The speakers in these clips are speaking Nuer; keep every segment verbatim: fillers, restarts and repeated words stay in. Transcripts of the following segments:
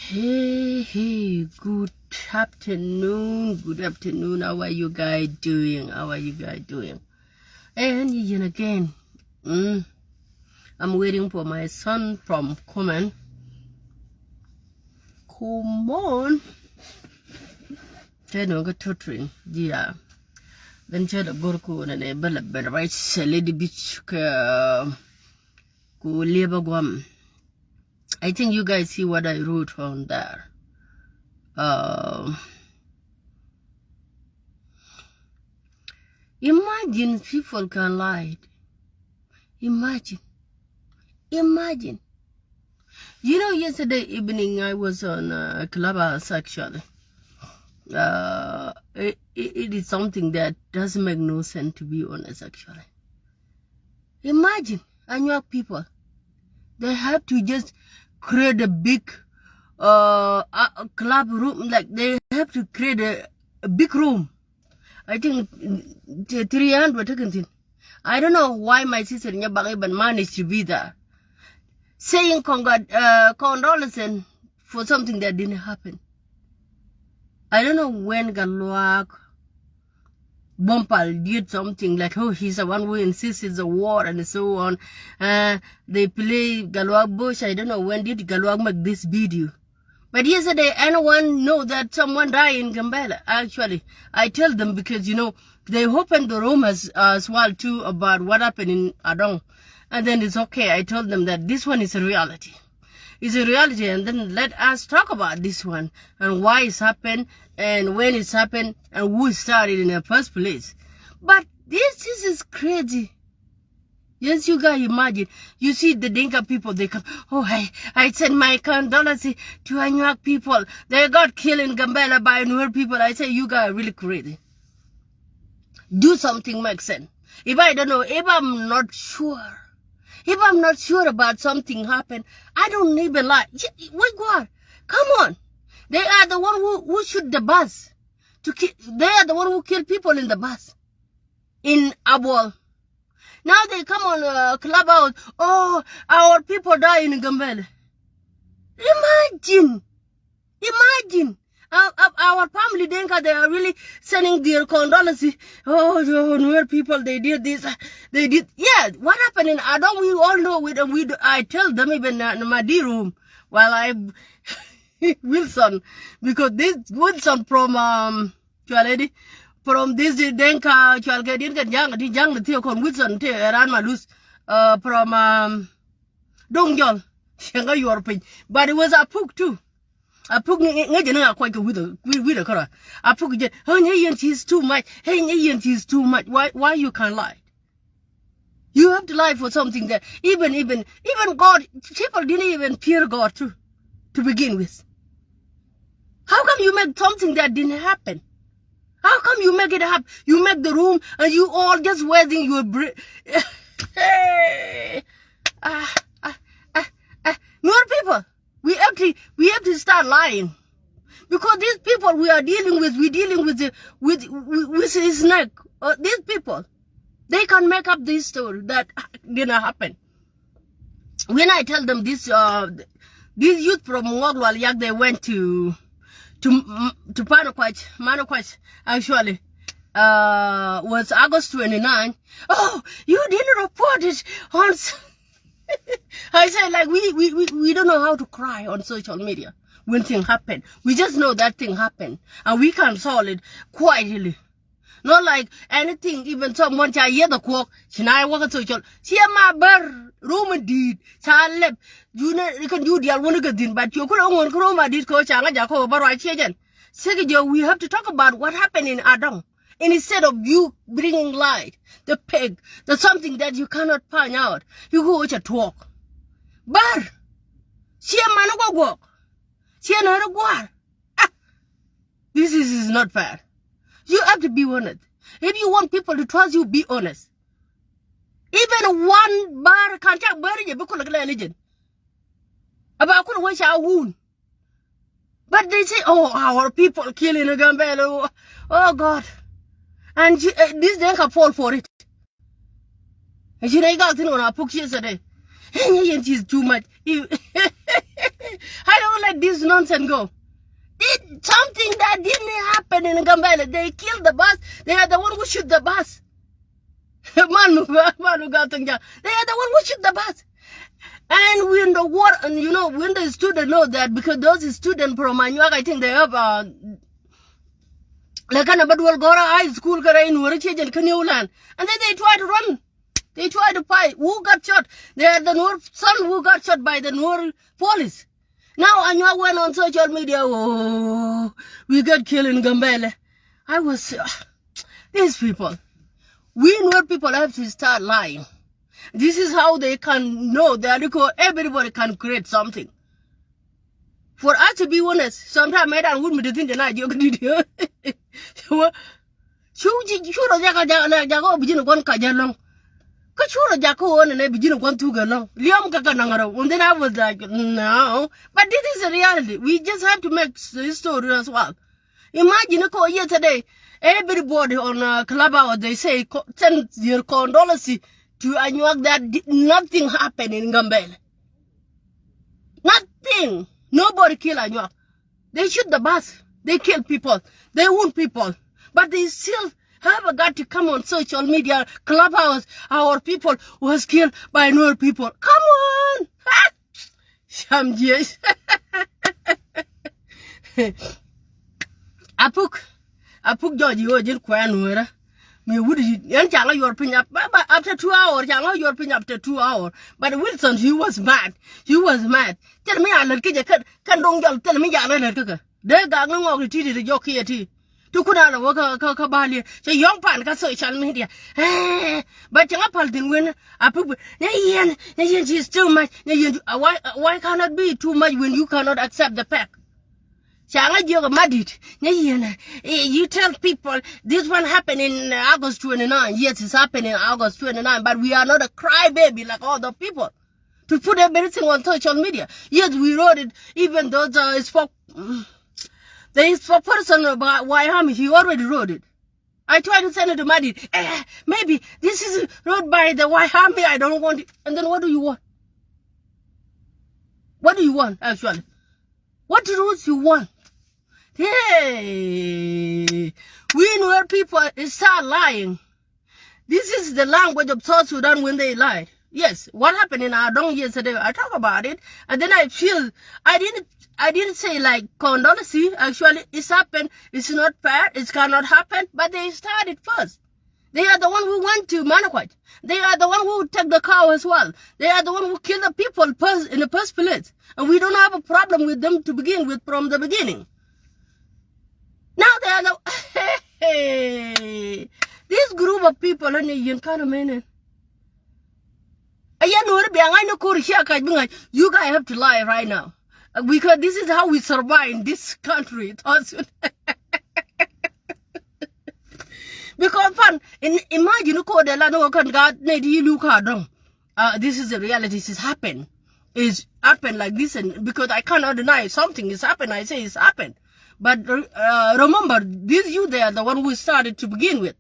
Hey, hey, good afternoon, good afternoon. How are you guys doing? How are you guys doing? And yet again, mm, I'm waiting for my son from Kuman. Come on. Tɛn kä tutoring, yeah. Then cɛ dɛ gor ko nɛ bɛ lɛ bɛ rɛ cɛ lɛ di bic kɛ ko liɛbä guam. I think you guys see what I wrote on there. Uh, imagine people can lie. Imagine. Imagine. You know, yesterday evening I was on uh, Clubhouse actually. Uh, it, it, it is something that doesn't make no sense, to be honest, actually. Imagine, Anuak people, they have to just create a big uh, a, a club room, like they have to create a, a big room. I think mm, three hundred taken thing. I don't know why my sister Nyabang even managed to be there. Saying congrat, uh, condolences for something that didn't happen. I don't know when Galuak Bompal did something like, oh, he's the one who insists the war and so on. Uh, they play Galuak Bush. I don't know when did Galuak make this video. But yesterday, anyone know that someone died in Gambela? Actually, I tell them because, you know, they opened the room as, as well too about what happened in Adong. And then it's okay. I told them that this one is a reality. It's a reality, and then let us talk about this one and why it's happened and when it's happened and who started in the first place. But this, this is crazy. Yes, you guys imagine. You see the Dinka people, they come, oh, I, I send my condolences to Anuak people. They got killed in Gambela by Nuer people. I say, you guys are really crazy. Do something make sense. If I don't know, if I'm not sure, if I'm not sure about something happen, I don't even lie. Wait, what? Come on. They are the one who, who shoot the bus. To ki- they are the one who kill people in the bus. In Abol. Now they come on uh, Clubhouse. Oh, our people die in Gambela. Imagine. Imagine. Our, our family Dinka, they are really sending their condolences. Oh, Nuer people, they did this. They did. Yeah, what happened in Adong, we all know it. And we, do- I tell them even in my dear room. While I, Wilson, because this Wilson from, um, Cualedi, from this Dinka, Cualedi, Dinka, Jang, Jang, the Theo Con Wilson, Theo, Eran Malus, uh, from, um, Dong Jol, Shenga Yorpin. But it was a puk too. A puk ni nge jene a kwai ke with a with a kara. A puk je. Oh, nye yen, she's too much. Hey, nye yen, she's too much. Why why you can't lie? You have to lie for something that even even even God, people didn't even fear God too, to begin with. How come you make something that didn't happen? How come you make it up? You make the room and you all just wasting your breath. Ah, ah, ah, ah. Nuer people, we have to we have to start lying, because these people we are dealing with, we dealing with the, with with, with his neck. Uh, these people, they can make up this story that didn't happen. When I tell them this, uh, this youth from Ngogwal Yak, they went to to to Panakwach, Manakwach actually. Uh, was August twenty-nine. Oh, you didn't report it on. I say, like, we, we, we, we don't know how to cry on social media when thing happen. We just know that thing happen and we can solve it quietly. Not like anything, even someone ca yieth a kuɔk, ci na wä kä social. Ci ma bär rum in di̱i̱t ca lɛp. Jun kän ju dial wun kä dhin, but cu kulɛ ŋuɔn kä rum a di̱i̱t kɛ ca ŋa ja kɔ bär wa ciɛ jɛn. Sik jɛ, we have to talk about what happened in Adong. Instead of you bringing light, the pig, the something that you cannot find out, you go with a talk. Bär, ci ma ni guɔk guɔk, ci na ni guar. Ah, this is, is not fair. You have to be honest. If you want people to trust you, be honest. Even one bar kan ca bär jɛ bi kulɛ kɛ lɛ ni jɛn. Aba kulɛ wä ca wun. But they say, oh, our people killing in Gambela. Oh, oh God. And she, uh, this Dinka fall for it. And she, I got thing on her book yesterday. Hey, it's too much. I don't let this nonsense go? Did something that didn't happen in Gambela. They killed the bus. They are the one who shoot the bus. Man, man, they are the one who shoot the bus. And when the war, and you know, when the student know that, because those students from Anuak, I think they have uh, like an Abadwal Gora High School, Kara in Warachi and Kaniulan, and then they try to run. They try to fight. Who got shot? They are the Nuer son who got shot by the Nuer police. Now Anuak went on social media. Oh, we got killed in Gambela. I was uh, these people. We Nuer people have to start lying. This is how they can know that everybody can create something. For us to be honest, sometimes I don't would me to think that I joke. Cu ci cu rɔ jaka jaka jaka ɔ bi ji̱n guan ka jɛ lɔŋ. Kä cu rɔ jaka ɔ nɛ bi ji̱n guan thuk ɛ lɔŋ. Liɔm kɛ kɛ naŋ rɔ. And then I was like, no. But this is a reality. We just have to make the story as well. Imagine ko yesterday, everybody on uh, Clubhouse, they say, send your condolence to Anuak that nothing happened in Gambela. Nothing. Nobody kill Anuak. They shoot the bus. They kill people. They wound people. But they still have a got to come on social media, Clubhouse, our people was killed by Nuer people. Come on. Sham jies. Apuk. Apuk jɔji wä jin kuɛ Nuerä. Mi wut yi yɛn caŋ a yuɔr piny ap after two hour, caŋ a yuɔr piny after two hour. But Wilson, he was mad. He was mad. Thil mi a lät kä jɛ kɛn doŋ jɔl thil mi ja̱a̱n a lät kä kɛ dee gak ni ŋɔk ti ti ti jɔk kiɛ ti. Ti kun a lɛ wä kä kä kä bal yɛ cɛ yɔŋ pan kä social media. But cɛ ŋa pal thin wen a pik nyɛ yɛn nyɛ yɛn, she is too much. Nyɛ yɛn, why why cannot be too much when you cannot accept the fact? Ca ŋa jiök a madit nyɛ yɛn. You tell people this one happened in August twenty-nine. Yes, it's happening in August twenty-nine, but we are not a cry baby like other people to put everything on social media. Yes, we wrote it. Even though the spok the spokesperson of White Army, he already wrote it. I tried to send it to Madid. Eh, maybe this is wrote by the White Army. I don't want it. And then what do you want? What do you want, actually? What rules you want? Hey, we Nuer people is start lying. This is the language of South Sudan when they lie. Yes, what happened in Adong yesterday, I talk about it, and then I feel I didn't I didn't say like condolence. Actually, it's happened. It's not fair. It cannot happen. But they started first. They are the one who went to Manakwaj. They are the one who take the cow as well. They are the one who kill the people first in the first place. And we don't have a problem with them to begin with from the beginning. Now they are the hey, this group of people and you kind of mean it. Ayan wori bi aŋa̱c ni kori cia kac bi ŋa̱c. You guys have to lie right now. Uh, because this is how we survive in this country. Because pan in imagine ko de la no kan ga ne di lu ka dong. Uh, this is the reality. This is happen. Is happen like this, and because I cannot deny something is happen, I say it's happen. But uh, remember, these youth, they are the one who started to begin with.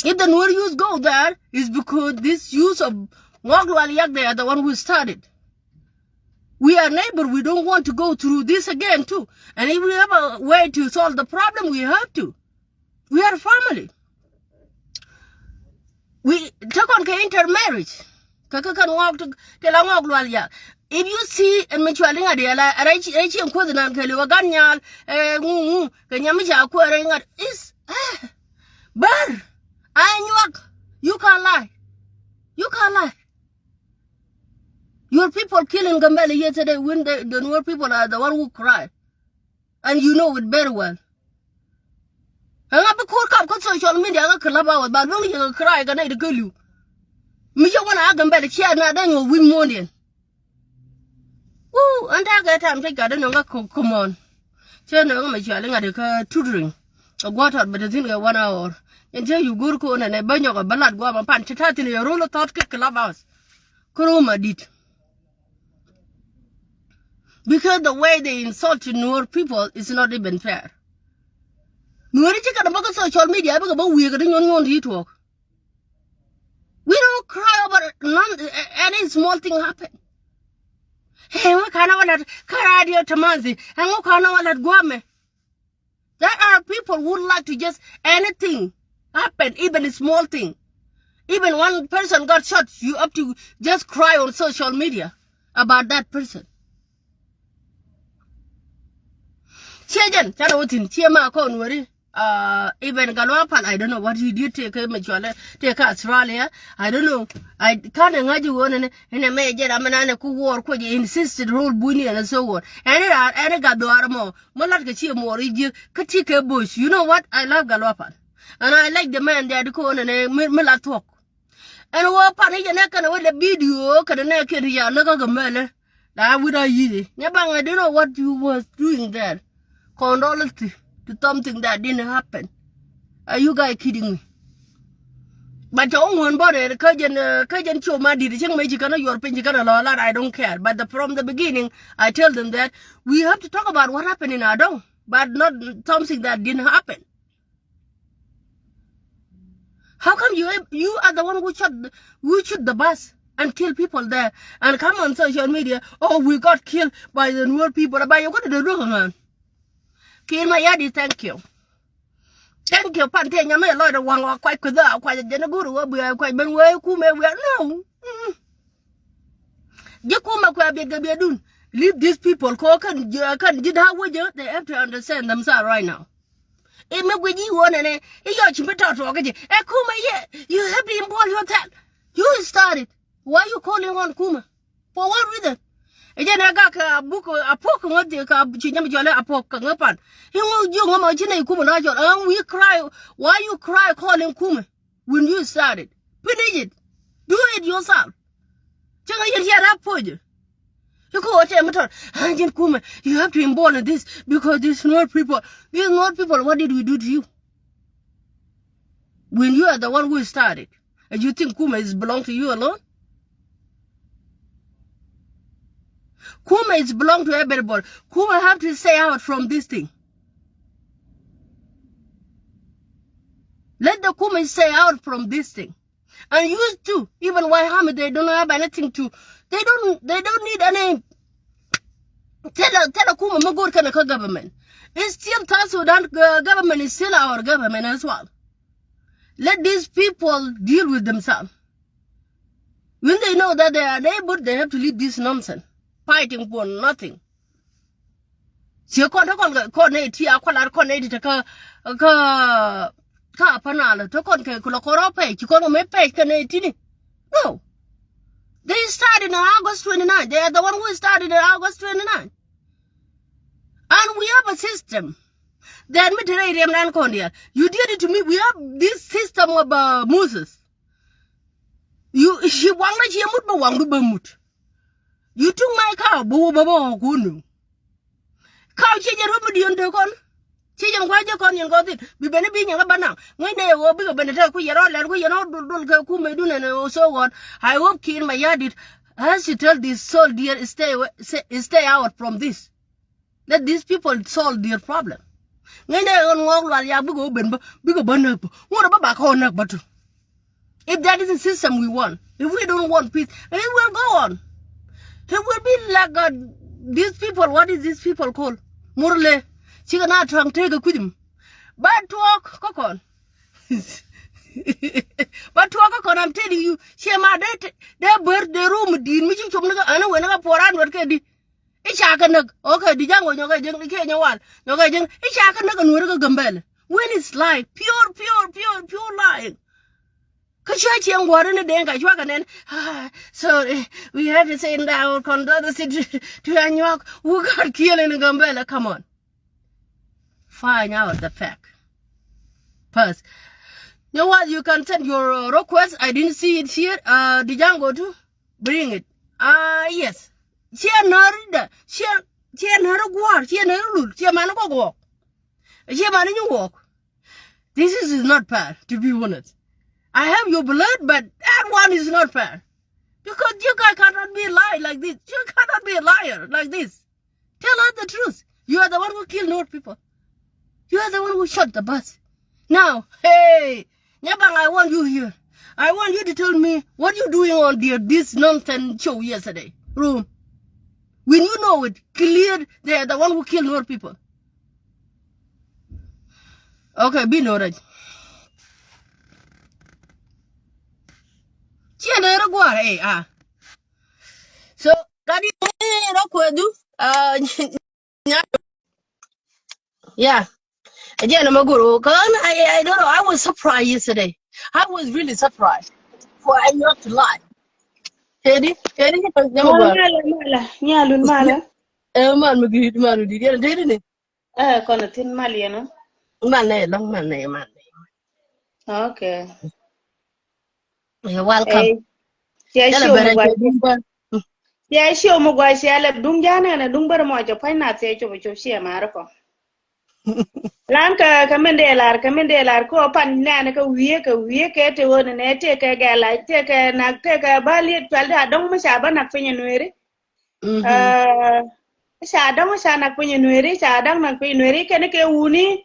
If the Nuer youth go there, it's because this youth of Ngok Lual Yak, they are the one who started. We are neighbor. We don't want to go through this again too. And if we have a way to solve the problem, we have to. We are family. We take on ke intermarriage. Kaka kan Ngok to tela Ngok Lual Yak. If you see a mutual ŋa̱t yɛl a rɛc in kuoth nan kɛ liw a gan nyal ɛ ŋu ŋu kɛ nyam mi ca kuɛ rɛc ŋa̱t is ɛ bär a nyuak. You can lie. You can lie. Your people killing Gambela yesterday when the, the Nuer people are the one who cry. And you know it very well. Ɛŋa bi ko̱r kap kä social media kä Clubhouse ba luäŋ yɛ kɛ cry kɛ nɛy ti kä li̱w. Mi cɛ wän a Gambela ciɛ na dee nyuɔ̱th wi̱c muɔ̱ɔ̱ndiɛn. Wuu ɛn ta̱a̱ kɛ tam cä gat dee nɔŋ kä kumɔn. Cä nɔŋ kä mɛ cuali ŋa̱t kä tutoring. Kɛ gua̱a̱th tɔt bɛ te thi̱n kɛ one hour. Ɛn cä yup go̱o̱r ko̱n ɛn ɛ bä nyɔk ɛ bä lat gua̱a̱th mɛ pan cä ta̱a̱ thi̱n yɛ ro̱l ɛ thɔt kä Clubhouse. Kä ro̱o̱m a di̱t. Because the way they insulted Nuer people is not even fair. Nuer ci kɛn bä kä social media bä kɛ bä wi̱i̱ kɛ ti nyuɔn nyuɔn ti tuɔɔk. We don't cry over none, any small thing happen. Hey, we can't Kä radio tamazi. Ɛŋu kɔn ɛ wä lat guamɛ. There are people who like to just anything happen, even a small thing. Even one person got shot, you have to just cry on social media about that person. Ciɛ jɛn canɛ wä thi̱n ciɛ ma kɔn weri. Uh, even Gatluak Pal, I don't know what he did tëë kä mɛ cualɛ tëë kä Australia. I don't know. I can't ŋa̱c i̱ ɣöö nɛnɛ inɛ mɛ jɛ ram ɛn anɛ ku war kuec insisted rol buini ɛn so war. Ɛn i̱ raar ɛn i̱ gat dhuaar mɔ mɔ lat kɛ ciɛ muɔɔr i̱ ji̱ kä ti kɛ bo̱c. You know what? I love Gatluak Pal. And I like the man that ko nɛnɛ mi la thuɔ̱k. Ɛn wä pan i̱ jɛ nɛ kɛn wä lɛ video kɛn nɛ kɛn ya lä kä Gambɛlɛ. La wit a yi̱ ni baŋ, I don't know what you was doing there. Kɔn dɔl ti to something that didn't happen. Are you guys kidding me? But cɛ wä ŋuɔ̱n bä rɛɛr kä jɛn kä jɛn ciö ma di̱t cieŋ mɛ ci kɛn a yuɔr piny ci kɛn a lɔ lat, I don't care. But the, from the beginning I tell them that we have to talk about what happened in Adɔŋ, but not something that didn't happen. How come you you are the one who shot the, who shoot the bus and kill people there and come on social media? Oh, we got killed by the Nuer people. By you got to do man. Kiir Mayardit, thank you. Thank you. Pante nyame lɔcdɛ waŋ wa kuac kui̱dhä a kuac jɛn a go̱r wä bia kuac ben wee kumɛ wia no. Ji̱ kumɛ kuɛ biɛt kɛ biɛtdun. Leave these people kɔ kɛn ji̱ da̱a̱ wecä. They have to understand themselves right now. I̱ mi guic i̱ ɣöö nɛnɛ i̱ yɔc ci mi tɔ̱ tuɔɔk kä ji̱ ɛ kumɛ yɛ. You have to involve yourself. You started. Why you calling on kumɛ? For what reason? Ɛ jɛn ɛ gak kɛ a buk a puɔk kɛ ŋä thiek kɛ ci nyam cɔl ɛ a puɔk kɛ ŋä pan. I̱ ŋä jiök ŋä ma ci nɛy kumɛ na cɔl. And we cry. Why you cry calling kumɛ? When you started, finish it. Do it yourself. Cäŋ a yɛn yɛn a puɔ̱cä. I̱ kɛ ɣöö tɛm mi tɔt a ji̱n kumɛ. You have to involve in this because these Nuer people, these Nuer people, what did we do to you? When you are the one who started, and you think kumɛ is belong to you alone? Kumɛ is belong to everybody. Kumɛ have to stay out from this thing. Let the kumɛ stay out from this thing. And you too, even White Army, they don't have anything to, they don't, they don't need any. Tell a, tell a kumɛ mi go̱r kɛn kä government. It's still South Sudan government is still our government as well. Let these people deal with themselves. When they know that they are neighbor, they have to leave this nonsense. Fighting for nothing. Ciɛ kɔn te kɔn kɔn nɛ ti a kɔn lar kɔn nɛ ti te kä kä kä panal te kɔn kɛ kulɔ kɔrɔ pɛc ci kɔn kɛ mɛ pɛc kɛ nɛ ti ni. No. They started in August twenty-nine. They are the one who started in August twenty-nine. And we have a system. Then mi te rɛ riɛm nan kɔn dial. You did it to me. We have this system of uh, Moses. You, ci waŋdä ci mut bä waŋdu bä mut. You took my cow bä wä bä bä wä kunu. Cow ci jɛ rop mi diön te kɔn. Ci jɛ ŋuac jɛ kɔn yɛn kɔn thin bi ben bi nyɛ ŋä bä naŋ. Ŋäc nɛ yɛ wä bikɛ ben te ku yɛn rɔ lɛr ku yɛn rɔ dul dul kɛ kumɛ dun ɛn ɛ so ɣɔn. I hope Kiir Mayardit has to tell this soldier stay away, stay, stay out from this. Let these people solve their problem. Ŋäcnɛ ɣän ŋɔɔk lual yak bikɛ wä ben bä bikɛ bä näk bä ŋot bä ba kä wä näk bä tu. If that is the system we want, if we don't want peace, it will go on. It will be like uh, these people, what is these people called? Murle. Cikɛ na tɔ̱a̱ŋ tekɛ kui̱cim. Ba tuɔɔk kä kɔn. Ba tuɔɔk kä kɔn, I'm telling you. Ciɛ ma dee dee bär dee rum di̱i̱t mi ci com ni kä ɛn wen kä puɔr an wɛt kɛ di. I̱ ca kä näk. Okay, di jaŋ wä nyɔkɛ jiŋ i̱ kiɛ nyɛ wal nyɔkɛ jiŋ i̱ ca kä näk. Ɛn weri kä Gambɛlɛ. When is lie? Pure, pure, pure, pure lying. Kä cua cieŋ guɔ̱ri ni deŋ ka cua kɛ nɛn. Ah, sorry, we have to send our condolences to, to Anyuak who got killed in Gambɛlɛ. Come on. Find out the fact first. You know what? You can send your uh, request. I didn't see it here. Uh, di jaŋ go to. Bring it. Ah, yes. Ciɛ nääri dɛ ciɛ ciɛ nääri gua̱a̱r ciɛ nääri lul ciɛ mani kɔk wɔk. Ciɛ mani nyi wɔk. This is, is not fair, to be honest. I have your blood, but that one is not fair. Because you guys cannot be lie like this. You cannot be a liar like this. Tell us the truth. You are the one who killed Nuer people. You are the one who shot the bus. Now, hey, Nyabang, I want you here. I want you to tell me what you doing on the, this nonsense show yesterday. Room. When you know it clear, they are the one who kill Nuer people. Okay, bi Nuer rɛc. Ciɛ lɛ rɛ guar, eh, ah. So, kadi rɛ kuɛ du, ah, nya-, yeah. Again, I'm a guru. Kan, I, I don't know. I was surprised yesterday. I was really surprised. For I not to lie. Hedi, hedi, nyama gua. Mala, mala, nyalun mala. Eh, man, mi gidi, man, mi gidi. Hedi ni. Eh, kɔn tin mal yɛn. Man nɛ lɔŋ, man nɛ, man nɛ. Okay. You're welcome. Hey. Cia show mi gua. Cia show mi gua, cia lɛ duŋ janɛ na duŋ bär mɔ jɛ pany na cia cop cop cia mar kɔ. Lan ka, ka min dee lar, ka min dee lar kɔ pan nɛn ka wiɛ, ka wiɛ kɛ te won nɛ te kɛ gɛ la, te kɛ nak, te kɛ ba liet cual da dɔŋ mi ca ba nak piny nueri. Mhm. Ah, ca daŋ ca nak piny nueri, ca daŋ nak piny nueri, kɛn kɛ wuni.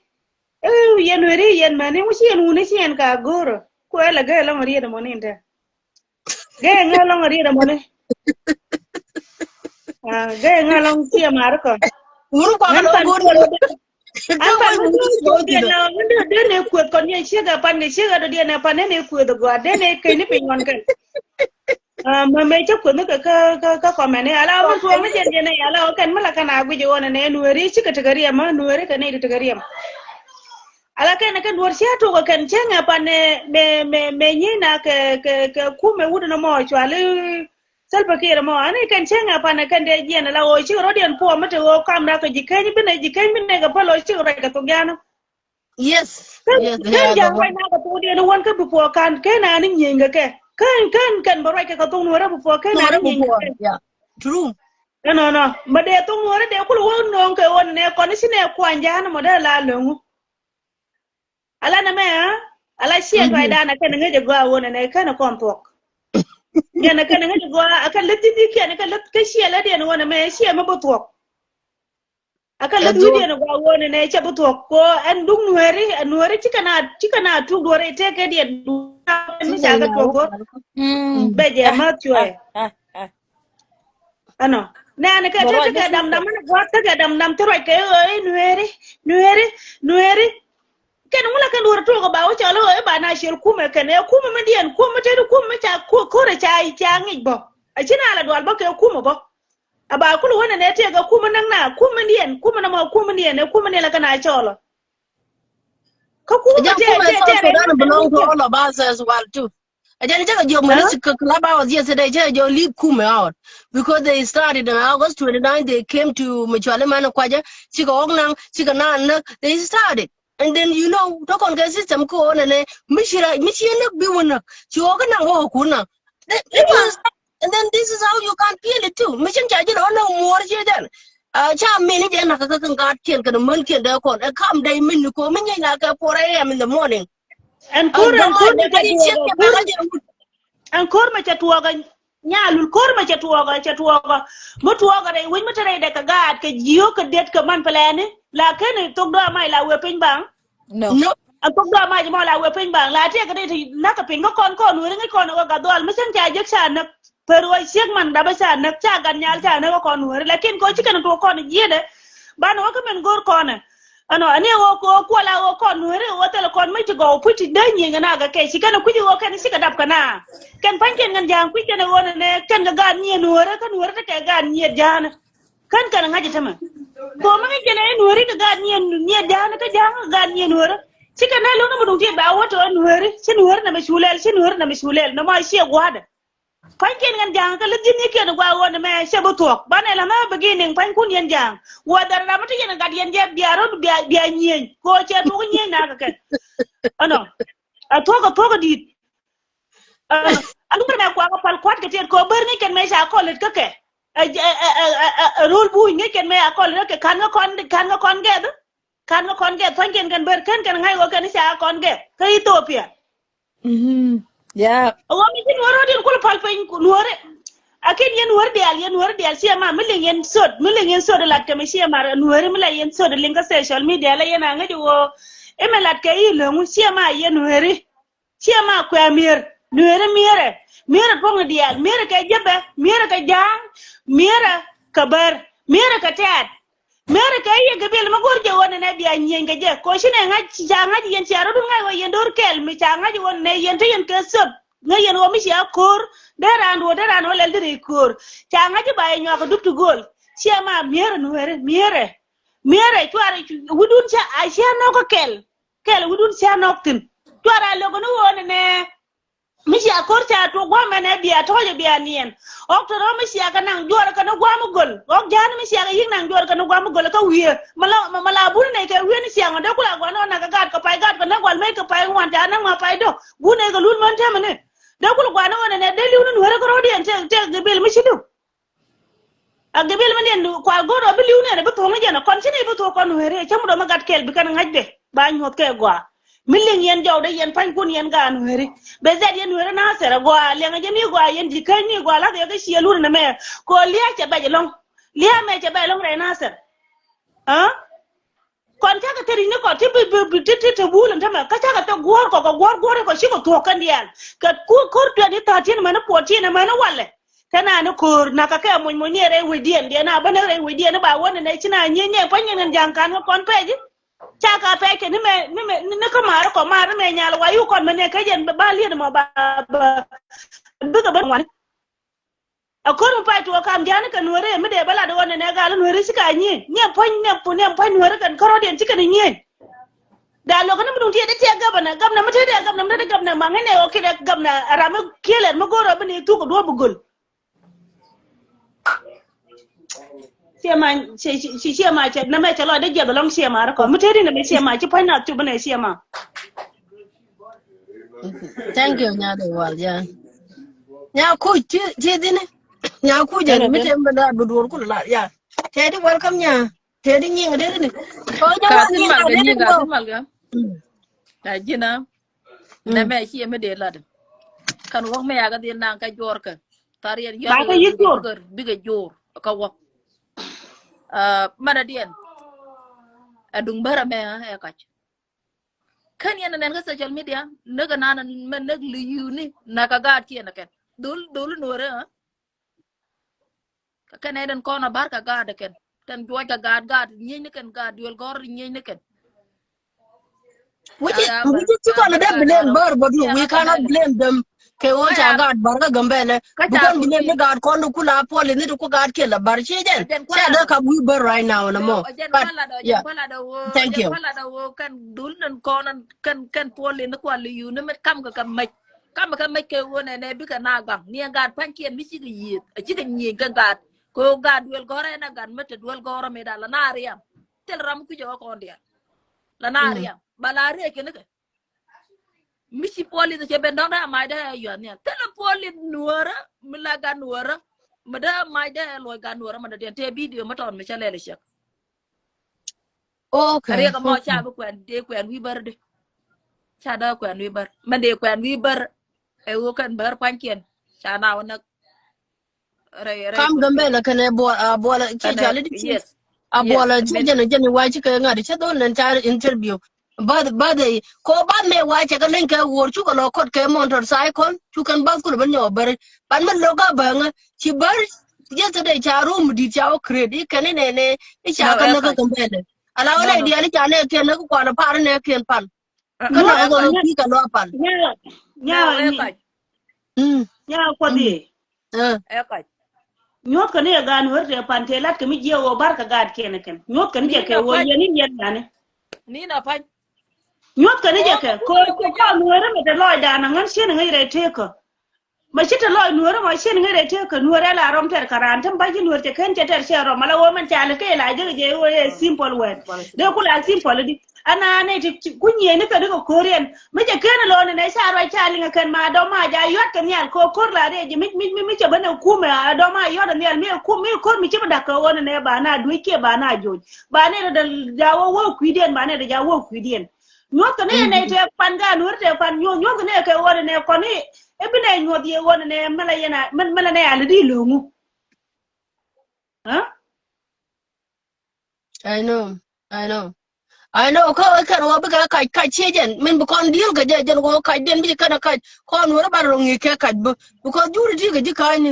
Eh, yɛn nueri, yɛn mani, ŋu ci yɛn wuni, ci yɛn ka goro. Ku ɛlɛ gɛ lɔŋ riet mɔni inte. Gɛ ŋa lɔŋ riet mɔni. Ah, gɛ ŋa lɔŋ ci yɛ mar kɔ. Wuni kɔ. An pan goro. An pan goro. Dene kueth kɔn yɛ ciek a pan kɛ ciek a dɔ dene pan dene kueth gɔa dene kɛ ni piny ŋɔn kɛn. Ah, mɛ mɛ cä kueth ni kɛ kä, kä, kä kɔmɛn ni ala mɛ tuɔŋ ni jɛn jɛn ni ala kɛn mi la kɛn a guic ɣɔn ni nueri cikɛ tekɛ riɛm, nueri kɛ ni tekɛ riɛm. Ala kɛn kɛ nuɔr cia tuk kɛn cɛ ŋɛ pan ni mɛ, mɛ, mɛ nyi na kɛ, kɛ, kɛ kumɛ wut ni mɔ cuali Salva Kiir mɔ ani kɛn cɛ ŋɛ pan ni kɛn dee jiɛn ala ɣɔ cikɛ rɔ diɛn puɔ mi te ɣɔ kam na kɛ ji̱ keny bi ni ji̱ keny bi ni kɛ päl ɣɔ cikɛ rɔ kɛ thok jana. Yes. Kän, yes, kän ja̱a̱ŋ ruac na kɛ thok diɛn wän kä before kan kän ani nyieny kɛ kɛ. Kän, kän, kän bä ruac kɛ kɛ thok nuɔrä before kän ani nyieny kɛ kɛ. Yeah. True. Ɛnɔ nɔ. Mɛ dee thok nuɔrä dee kul wä nööŋ kɛ wä nɛ kɔn i̱ ci nɛ kuany ja̱a̱n mɔ dee la löŋu. Ala nɛ mɛ, ala ciɛ tuay danɛ kɛn ŋäc ɛ gɔaa wä nɛ nɛ kän ɛ kɔn thuɔk. Yɛn ɛ kɛn ɛ ŋäc ɛ gɔaa ɛ kɛn lät ji̱ ni kɛn ɛ kɛn lät kä ciɛ lät diɛn wä nɛ mɛ ciɛ mɛ bä thuɔk. Aka lät wi̱diɛn ɛ gɔaa ɣöö nɛnɛ cɛ bi thuɔ̱k kɛ ɣöö ɛn duŋ nueeri, ɛ nueeri cikɛ na, cikɛ na tuk duɔ̱ɔ̱r ɛ tëëk kɛ diɛn duŋ mi ca kɛ tuɔ̱k go̱r. Bɛ jɛ ma thuɔ̱k ɛ. Ɛnɔ nɛɛni kɛ te tekɛ dam dam mi ni gua̱a̱th tekɛ dam dam ti ruac kɛ ɣöö i̱ nueeri, nueeri, nueeri. Kɛn ŋu la kɛn duɔ̱ɔ̱r tuɔ̱k ɛ ba wä cɔl ɣöö i̱ ba na ciɛl kumɛ kɛn ɛ kumɛ mi diɛn kumɛ tëëdi kumɛ mi ca ko̱r ɛ ca ŋic bä. A ci na la dual bä kɛ kumɛ bä. A ba kul wänɛ nɛ tiɛk ɛ kumä näk na kumä niɛn kumä nɛ mɔ kumä niɛn ɛ kumä niɛn la kɛ na cɔɔlɔ. Kä kumä tiɛk tiɛk tiɛk South Sudan belong to all of us as well too. Ɛ jɛn jɛ kɛ jiɔk mɛni ci kɛ club hours yesterday jɛ jɛ leave kumä out because they started in August twenty-nine, they came to Machwali man kuacä cikɛ ɣɔk naŋ cikɛ naan näk, they started. And then you know tɔ kɔn kɛ system kä ɣɔn ɛnɛ mi ci ra mi ci näk bi wä näk ci ɣɔk naŋ wä ɣɔk kun naŋ. It was, and then this is how you can feel it too. Mi cin ca ji̱n ɣɔn na muɔr ci jɛn. Ca mini jɛn na kä kä kä ŋa̱t kiɛn kɛn mäl kiɛn dee kɔn ɛ kam dee min ni ko mi nyɛn na kɛ four a.m. in the morning. Ɛn ko̱r ɛn ko̱r mi ca tuɔɔk ɛn ko̱r mi ca tuɔɔk. Nyalul ko̱r mɛ cɛ tuɔɔkɔ cɛ tuɔɔkɔ. Mi tuɔɔkɔ rɛy wec mi te rɛy dɛ kɛ gaat kɛ jiök kɛ det kɛ man pɛlɛɛni. Lakin thok dɔ̱ amac la wee piny baŋ. No. Ɛ thok dɔ̱ amac mɔ la wee piny baŋ la tiɛk kɛ rɛy ti nak kɛ piny kä kɔn kɔn weri ŋic kɔn ɛ wä gat dhɔal mi cäŋ ca jek ca näk. Per wä ciek man dapä ca näk ca gat nyal ca näk kä kɔn weri lakin kɛ wä ci kɛn tuɔɔk kɔn jiɛtdɛ. Banɛ wä kä min go̱r kɔnɛ. Ɛnɔ ani ɣöö kɛ ɣöö kuɔl a ɣöö kɔn nueeri ɣöö thilɛ kɔn mi ci gɔw puc ti dee nyieny kɛ na kɛ kɛ ci kɛn kui̱c ɣöö kɛn ci kɛ dap kɛ na. Kɛn pa̱ny kɛn kɛn ja̱a̱ŋ kui̱c kɛn ɣöö nɛnɛ kɛn kɛ gaat nyieen nueeri kä nueeri ti kɛ gaat nyieen ja̱a̱ni. Kɛn kɛn ŋa̱c tämɛ. Kɛ ɣöö mi ŋi̱c kɛn ɛ nueeri kɛ gaat nyieen nyieen ja̱a̱ni kä ja̱a̱ŋ kɛ gaat nyieen nueeri. Ci kɛn nɛ lo̱ŋ ni mi duŋ ti ba wä tɔ̱ nueeri ci nueeri nɛ mi cu lɛl ci nueeri nɛ mi cu lɛl nɔmɔ ciɛ gua̱a̱dɛ. Pa̱nykiɛn kɛn ja̱a̱ŋ kä lät ji̱n ni kiɛn gua ɣöö ni mɛ cɛ bi thuɔ̱k banɛ la mɛ beginning pa̱nykun yɛn ja̱a̱ŋ. Whether ram mi ti yɛn gat yɛn jɛ bia rot bia nyieny kɛ ɣöö cɛ thuɔ̱k nyieny na kɛ kɛ. Ɛnɔ a thuɔ̱k a thuɔ̱k a di̱i̱t. A luŋ mɛ kuak a pal kua̱t kɛ tiɛt kɛ ɣöö bär ŋi̱c kɛn mɛ ca kɔl lät kä kɛ. Rol buuc ŋi̱c kɛn mɛ a kɔl lät kä kɛ ka̱n kä kɔn ka̱n kä kɔn gɛth. Ka̱n kä kɔn gɛth pa̱nykiɛn kɛn bär kɛn kɛn ŋa̱c ɣöö kɛn ca kɔn gɛth kä Ethiopia. Ɣöö mi ci nuɔ̱ɔ̱r ɣöö diɛn kul pal piny nuɔ̱ɔ̱ri. Akin yɛn nuɔ̱ɔ̱ri diaal yɛn nuɔ̱ɔ̱ri dial ciɛ ma mi liŋ yɛn sot mi liŋ yɛn sot lat kɛ mi ciɛ ma nuɔ̱ɔ̱ri mi la yɛn sot liŋ kä social media la yɛn a ŋäc ɣöö. Imɛ lat kɛ i̱ löŋu ciɛ ma yɛn nuɔ̱ɔ̱ri. Ciɛ ma kuɛ mier nueerä mierä. Mierä tuɔŋ diaal mierä kɛ jepɛ mierä kɛ ja̱a̱ŋ. Mierä Kä bär. Mi̱eerɛ kɛ tɛ̈t. Mi̱eerɛ kɛ yɛ gabil mi go̱r jɛ ɣöö nɛnɛ bia nyieny kɛ jɛ. Koci nɛ ŋa̱c ca ŋa̱c yɛn cia rɔ̱dun ŋa̱c ɣöö yɛn do̱r kɛɛl mi ca ŋa̱c ɣöö nɛnɛ yɛn te yɛn kɛ thöp. Ŋäc yɛn ɣöö mi cia ko̱r. Dee raan duɔ̱ɔ̱r dee raan ɣöö lɛl dee rɛy ko̱r. Ca ŋa̱c i̱ ba yɛ nyuak kɛ dup ti gööl. Ciɛ ma mi̱eerɛ nueeri mi̱eerɛ. Mi̱eerɛ cuarɛ wi̱dun ca a cia nɔk kä kɛl. Kɛl wi̱dun cia nɔk thi̱n. Cuarɛ a lo̱k ni ɣöö nɛnɛ. Mi cia ko̱r ca tuɔk gua̱a̱m ɛn ɛ bia tɔ̱ɔ̱c ɛ bia niɛn. Ɣɔk te rɔ̱ mi cia kɛ naŋ juɔrɛ kɛn ɛ gua̱a̱m mi göl. Ɣɔk ja̱a̱n mi cia kɛ yi̱k naŋ juɔrɛ kɛn ɛ gua̱a̱m mi göl ɛ kä wiee. Mɛ la mɛ la buni nɛy kɛ wiee ni ciaŋ ɔ dee kula gua̱a̱n ɔ nak kɛ gaat kɛ pay gaat kɛ näk wal mec kɛ pay ŋuan ca näk ma pay dɔ̱k. Buni nɛy kɛ lul män täämɛ ni. Dee kula gua̱a̱n ɔ nɛ nɛ dee li̱w ni nueeri kɛ rɔ̱diɛn tëë tëë gabil mi ci li̱w. A gabil mi niɛn kua go̱o̱r ɔ bi li̱w niɛn ɛ bi thuɔ̱k ni jɛn ɔ kɔn ci ni bi thuɔ̱k kɔn nueeri ɛ cäŋ mi dɔ̱ mi gat kɛl bi kɛn ŋa̱c bɛ ba nyuɔ̱th kɛ gɔaa. Mi liŋ yɛn jɔwdɛ yɛn pa̱nykun yɛn gaat nueeri. Bɛ zɛt yɛn nueeri Nathɛr ɛ gɔaa liɛŋ ɛ jɛ ni gɔaa yɛn ji̱ käny ni gɔaa la̱th yɛ kä ciɛ lur nɛmɛ. Kɛ ɣöö lia̱a̱ cɛ bɛc ɛlɔ̱ŋ. Lia̱a̱ mɛ cɛ bɛc ɛlɔ̱ŋ rɛy Nathɛr. Aa? Kɔn cakɛ thil ri̱c ni kɔ ti bi bi bi ti ti te wul in tämɛ kä cakɛ thil guɔ̱ɔ̱r kɔ kɛ guɔ̱ɔ̱r guɔ̱ɔ̱r kɔ cikɛ thuɔ̱k kɛn diaal. Kɛ ku ko̱r twenty thirteen mɛn fourteen mɛn walɛ. Kɛ na ni ko̱r na kɛ kɛ muc muc ni rɛy wecdiɛn diɛn a bä ni rɛy wecdiɛn ni ba wä ni nɛ ci na nyieny nɛ puɔ̱ny ni ja̱ŋ kan kɛ kɔn pɛc. Cakɛ pɛc kɛ ni mɛ ni mɛ ni kä ma̱a̱r kɔ ma̱a̱r ni mɛ nyal wa yu kɔn mɛ nɛ kä jɛn ba liet mɔ ba ba bikɛ ben wani. A ko̱r mi pay tuɔɔk kam ja̱a̱n kɛ nueeri mi dee bä lat ɣɔn nɛ nɛ gal nueeri ci ka nyieny. Niɛ puɔ̱ny niɛ puɔ̱ny niɛ puɔ̱ny nueeri kɛn kärɔ̱diɛn ci kɛn nyieny. Daa luɔk ni mi duŋ tiɛt i̱ tiɛk gabana gabana mi teti a gabana mi teti gabana maŋ inɛ ɣɔk kidɛ gabana ram mi kiɛlɛt mi go̱o̱r ɔ bi ni thuk kɛ duɔ̱ɔ̱p bi göl. Ciɛ ma ciɛ ciɛ ciɛ ma ciɛ nɛmɛ cɛ lɔcdɛ jiɛth ɛlɔ̱ŋ ciɛ ma rɛ kɔ mi teti nɛmɛ ciɛ ma ci puɔ̱ny na thuk bi nɛ ciɛ ma. Thank you, Nya de wal, yeah. Nya kuc ti ti dini. Nya kuc jɛ mi tem benda bi duor kul la, yeah. Tedi welcome nya. Tedi nying de ni. Ko nya ka wa tin nying mal ga, nying ka tin mal ga. Mm. Ta jina. Mm. Na me ci me de la de. Kan wok me ya ga din nan ka jor ka. Tar yen yo. Ba ka yit jor. Bigger, bigger jor ka wok. Uh, mana dien. Adung bara me e ka. Kän yɛn nɛn kä social media näk ɛnan mɛ näk li̱yuni näk kä gaat kiɛn kɛn dhol dhol nuɔrɛ. Kä kɛn ɛn kɔn a bar kä gaat kɛn kɛn juɔc kä gaat gaat nyieny ni kɛn gaat duel gɔr nyieny ni kɛn. Which is which is ci kɔn dee blame bär bä du, we cannot blame them. Kɛ ɣöö ca gaat bär kä Gambɛlɛ. Bi kɔn bi lem ni gaat kɔn di kula puɔl in ni di ku gaat kiɛ la bär ci jɛn. Ca dee kap wi̱i̱ bär right now ni mɔ. But yeah. Thank you. Kɛn dhul ni kɔn kɛn kɛn puɔl in ni kual in ni mɛ kam kɛ kɛ mɛc. Kam kɛ mɛc kɛ ɣöö nɛ nɛ bikɛ na gaŋ ni gaat pa̱nykiɛn mi cikɛ yiëëth a cikɛ nyieny kɛ gaat. Kɛ ɣöö gaat duel gɔ̱rɛ na gat mi te duel gɔ̱rɛ mi da la na riam. Thil ram kucɛ ɣä kɔn diaal la na riam ba la riɛ kɛn kɛ. Mi ci puɔl in cɛ ben dɔ̱ŋ dee a mac dee a yuath nhial. Thilɛ puɔl in nuɔrä mi la gat nuɔrä mi dee a mac dee a luɔc gat nuɔrä mi dee diɛn tëë bidio mi tɔn mi cä lɛl ɛ ciɛk. Okay. Riɛk ɛmɔ ca bi kuɛn dee kuɛn wi̱i̱ bär di. Ca dee kuɛn wi̱i̱ bär mɛn dee kuɛn wi̱i̱ bär. Ɛ ɣöö kɛn bär pua̱nykiɛn ca na wä näk. Kam Gambɛlɛ kɛnɛ buɔl a buɔl a ci jali di ci. A buɔl a ci jɛn jɛn wa ci kɛ ŋa̱t cɛ dhol nɛn ca interview. Bath bath ɛ ko bath mɛ wa cɛ kɛ leny kɛ wuɔr cukɛ lɔ kɔt kɛ motorcycle cukɛn bath kulɛ ben nyɔk bär. Ban mi lo̱k a bäŋä ci bär. Yesterday ca rum dit ca wä create i̱ kɛn i̱ nɛnɛ i̱ ca kɛ näk kä Gambɛlɛ. Ala wä nɛ diɛn i̱ ca nɛ kɛ näk kuan a par i̱ nɛ kɛn pan. Kä nɛ kɛ lɔ pan. Nya nya nya kuɔth i̱. Ɛ kac. Nyuɔ̱thkɛ ni ɛ gaat nuäär tëë pan tëë latkɛ mi jiɛk ɣöö barkɛ gaatkiɛn ɛ kɛn. Nyuɔ̱thkɛ ni jɛ kɛ ɣöö yɛn in yɛn yani. Nin a pa̱ny. Nyuɔ̱thkɛ ni jɛ kɛ kɛ ɣöö kɔn nuäärä mɛ te lɔcdan a ŋän cien ŋäc rɛy tëëkä. Mɛ ci te lɔc nuäärä mɔ cien ŋäc rɛy tëëkä nuäärä la rɔm tɛr kɛ raan te ba̱c ci nuäär cɛ ken cɛ tɛr cɛ rɔm ala ɣöö mɛn ca lɛ kɛ la jek jɛ ɣöö ɛ simple word. Dee kula simple di. Ana nɛ ti ku nyiee ni kɛ ni kɛ ko̱r yɛn. Mi cɛ ken lo̱o̱n nɛ ca ruac ca liŋ kɛn ma dɔ̱ma ja yɔt kɛ nhial kɛ ko̱r la riɛc mi mi mi cɛ ben ɛ kumɛ a dɔ̱ma yɔt nhial mi ɛ kum mi ko̱r mi ci bi dak kɛ ɣöö nɛ ba na duec kiɛ ba na joc. Ba nɛ dɛ ja wä wä kui̱diɛn ba nɛ dɛ ja wä kui̱diɛn. Nyuɔ̱th kɛ ni nɛ tɛ pan ga nuɔ̱r tɛ pan nyuɔ̱th nyuɔ̱th kɛ ni kɛ ɣöö nɛ kɔn ni i̱ bi nɛ nyuɔ̱th yɛ ɣöö nɛ mɛlɛ yɛn a mɛlɛ nɛ a lɛ di lo̱ŋu. Huh? I know, I know. I know, kä kɛn wä bikɛ kac kac ciɛ jɛn min bi kɔn di̱i̱l kɛ jɛ jɛn wä kac den bi kɛn kac kɔn wä rɔ ban rɔ ŋi̱i̱c kɛ kac bi because juri ti kɛ ji̱ ka̱a̱cni.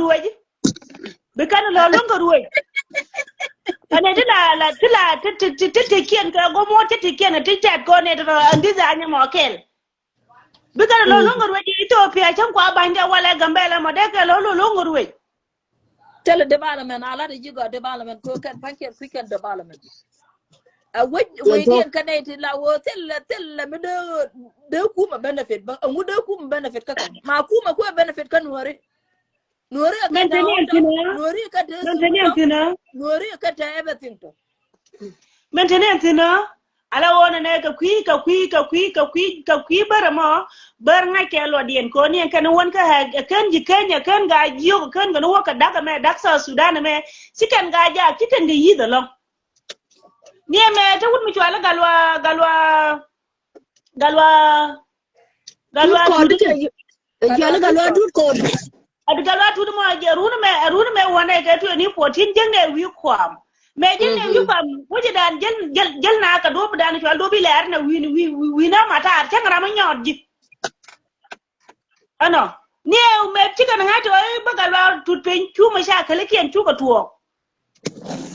ruec. Bi kɛn lɔ luŋ kɛ ruec. Ɛn ɛ ti la la ti la ti ti ti ti ti kiɛn kɛ gom wä ti ti kiɛn ti tɛt kɔn ɛ ti rɔ ɛn di dha nyɛ mɔ kɛl. Bi kɛn lɔ luŋ kɛ ruec Ethiopia cäŋ kua ba̱ny dɛ walɛ Gambɛla mɔ dee kɛ lɔ lɔ luŋ kɛ ruec. Thilɛ development, a lat ji̱ gɔaa development kɛ kɛn pa̱ny kɛn kui̱ kɛn development. A wec wec diɛn kä nɛy ti la wä thilɛ thilɛ mi dee dee kumɛ benefit bä ɛŋu dee kumɛ benefit kä kɛn ma kumɛ kuɛ benefit kä nuɔri. Nuɔri ɛ kɛ tɛ ɣɔn tɔ nuɔri ɛ kɛ tɛ thuk tɔ nuɔri ɛ kɛ tɛ everything tɔ. Min te ni ɛn thi̱n ɔ ala ɣöö nɛnɛ kɛ kui̱ kɛ kui̱ kɛ kui̱ kɛ kui̱ kɛ kui̱ bär ɛmɔ. Bär ŋa̱c kɛ luɔtdiɛn kɛ ɣöö ni ɛn kɛn wän kä ɛ kän ji̱ Kenya kän gaa jiök kän kɛn wä kɛ da̱k ɛmɛ da̱k South Sudan ɛmɛ. Ci kɛn gaa jaak ci kɛn kɛ yi̱th ɛlɔ̱ŋ. Ni ɛmɛ te wut mi cual i̱ Galwa Galwa Galwa Galwa Tut. Cual i̱ Galwa Tut kɔn. Ɛ ti Galwa Tut mɔ jɛ run mɛ ɛ run mɛ wänɛ kɛ twenty fourteen jäŋ nɛ wi̱i̱ kuam. Mɛ jäŋ nɛ wi̱i̱ kuam wä jɛ dan jäl jäl jäl na kɛ duɔ̱p dan cual duɔ̱p ilɛr nɛ wi̱i̱ wi̱i̱ wi̱i̱ na matar cäŋ ram mi nyɔɔt ji̱. Ɛnɔ ni ɛ mɛ cikɛ ni ŋa̱c tɔ i̱ bä Galwa Tut piny cu mɛ ca kɛlikiɛn cukɛ tuɔɔk.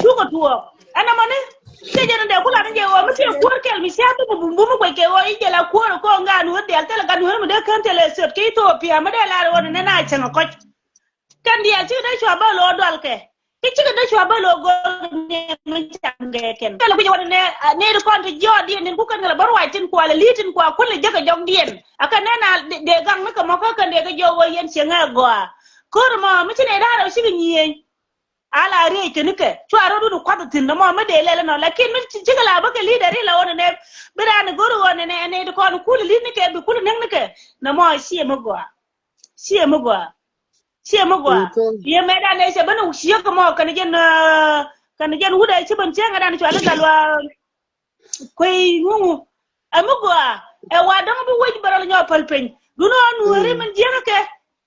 Cukɛ tuɔɔk ɛn ɛmɔni. Kɛ jɛn in dee ku lat in jɛ ɣöö mi tiɛ kuäär kɛl mi cäth mi bum bum mi kuec kɛ ɣöö i̱ jɛ la kuäär ɛ kɔɔŋ gaat nuäär diaal thilɛ gat nuäär mi dee kän thilɛ thiot kɛ Ethiopia mi dee lar ɣöö nɛn a cäŋ ɛ kɔc. Kɛn diaal cikɛ dee cua bä lo̱o̱ dual kɛ. Kɛ cikɛ dee cua bä lo̱o̱ go̱o̱r ni mi cam kɛ kɛn. Kɛl kui̱c ɛ ɣöö nɛ nɛy ti kɔn ti jiɔɔk diɛn tin ku kɛn kɛ la bä ruac tin kua lɛ li̱i̱t tin kua kulɛ jäkä jɔk diɛn. A kɛ nɛn a dee gaŋ ni kɛ mɔ kä kɛn dee kɛ jiɔɔk ɣöö yɛn cieŋ ɛ gɔaa. Ko̱r mɔ mi ci nɛy da̱a̱r ɛ cikɛ nyiëëny. Ala riec kɛ nikɛ cua rɔdun kuath thi̱n nɔmɔ mi dee lɛl ɛnɔ lakin mi cikɛ la bä kɛ leader ila ɣɔn ɛnɛ. Bi raan go̱r ɣɔn ɛnɛ ɛnɛ ti kɔn kul li̱t nikɛ bi kul näk nikɛ. Nɔmɔ ciɛ mi gɔaa. Ciɛ mi gɔaa. Ciɛ mi gɔaa. Yɛ mɛ dan ɛ cɛ ben ciek mɔ kɛn jɛn, kɛn jɛn wut ɛ ci ben cieŋ ɛ dan cual i̱ gal wa kuey ŋuŋu. Ɛ mi gɔaa ɛ wa dɔ̱ŋ bi wec bɛ rɔl nyɔ päl piny. Dun ɣän wääri min jiäkä kɛ.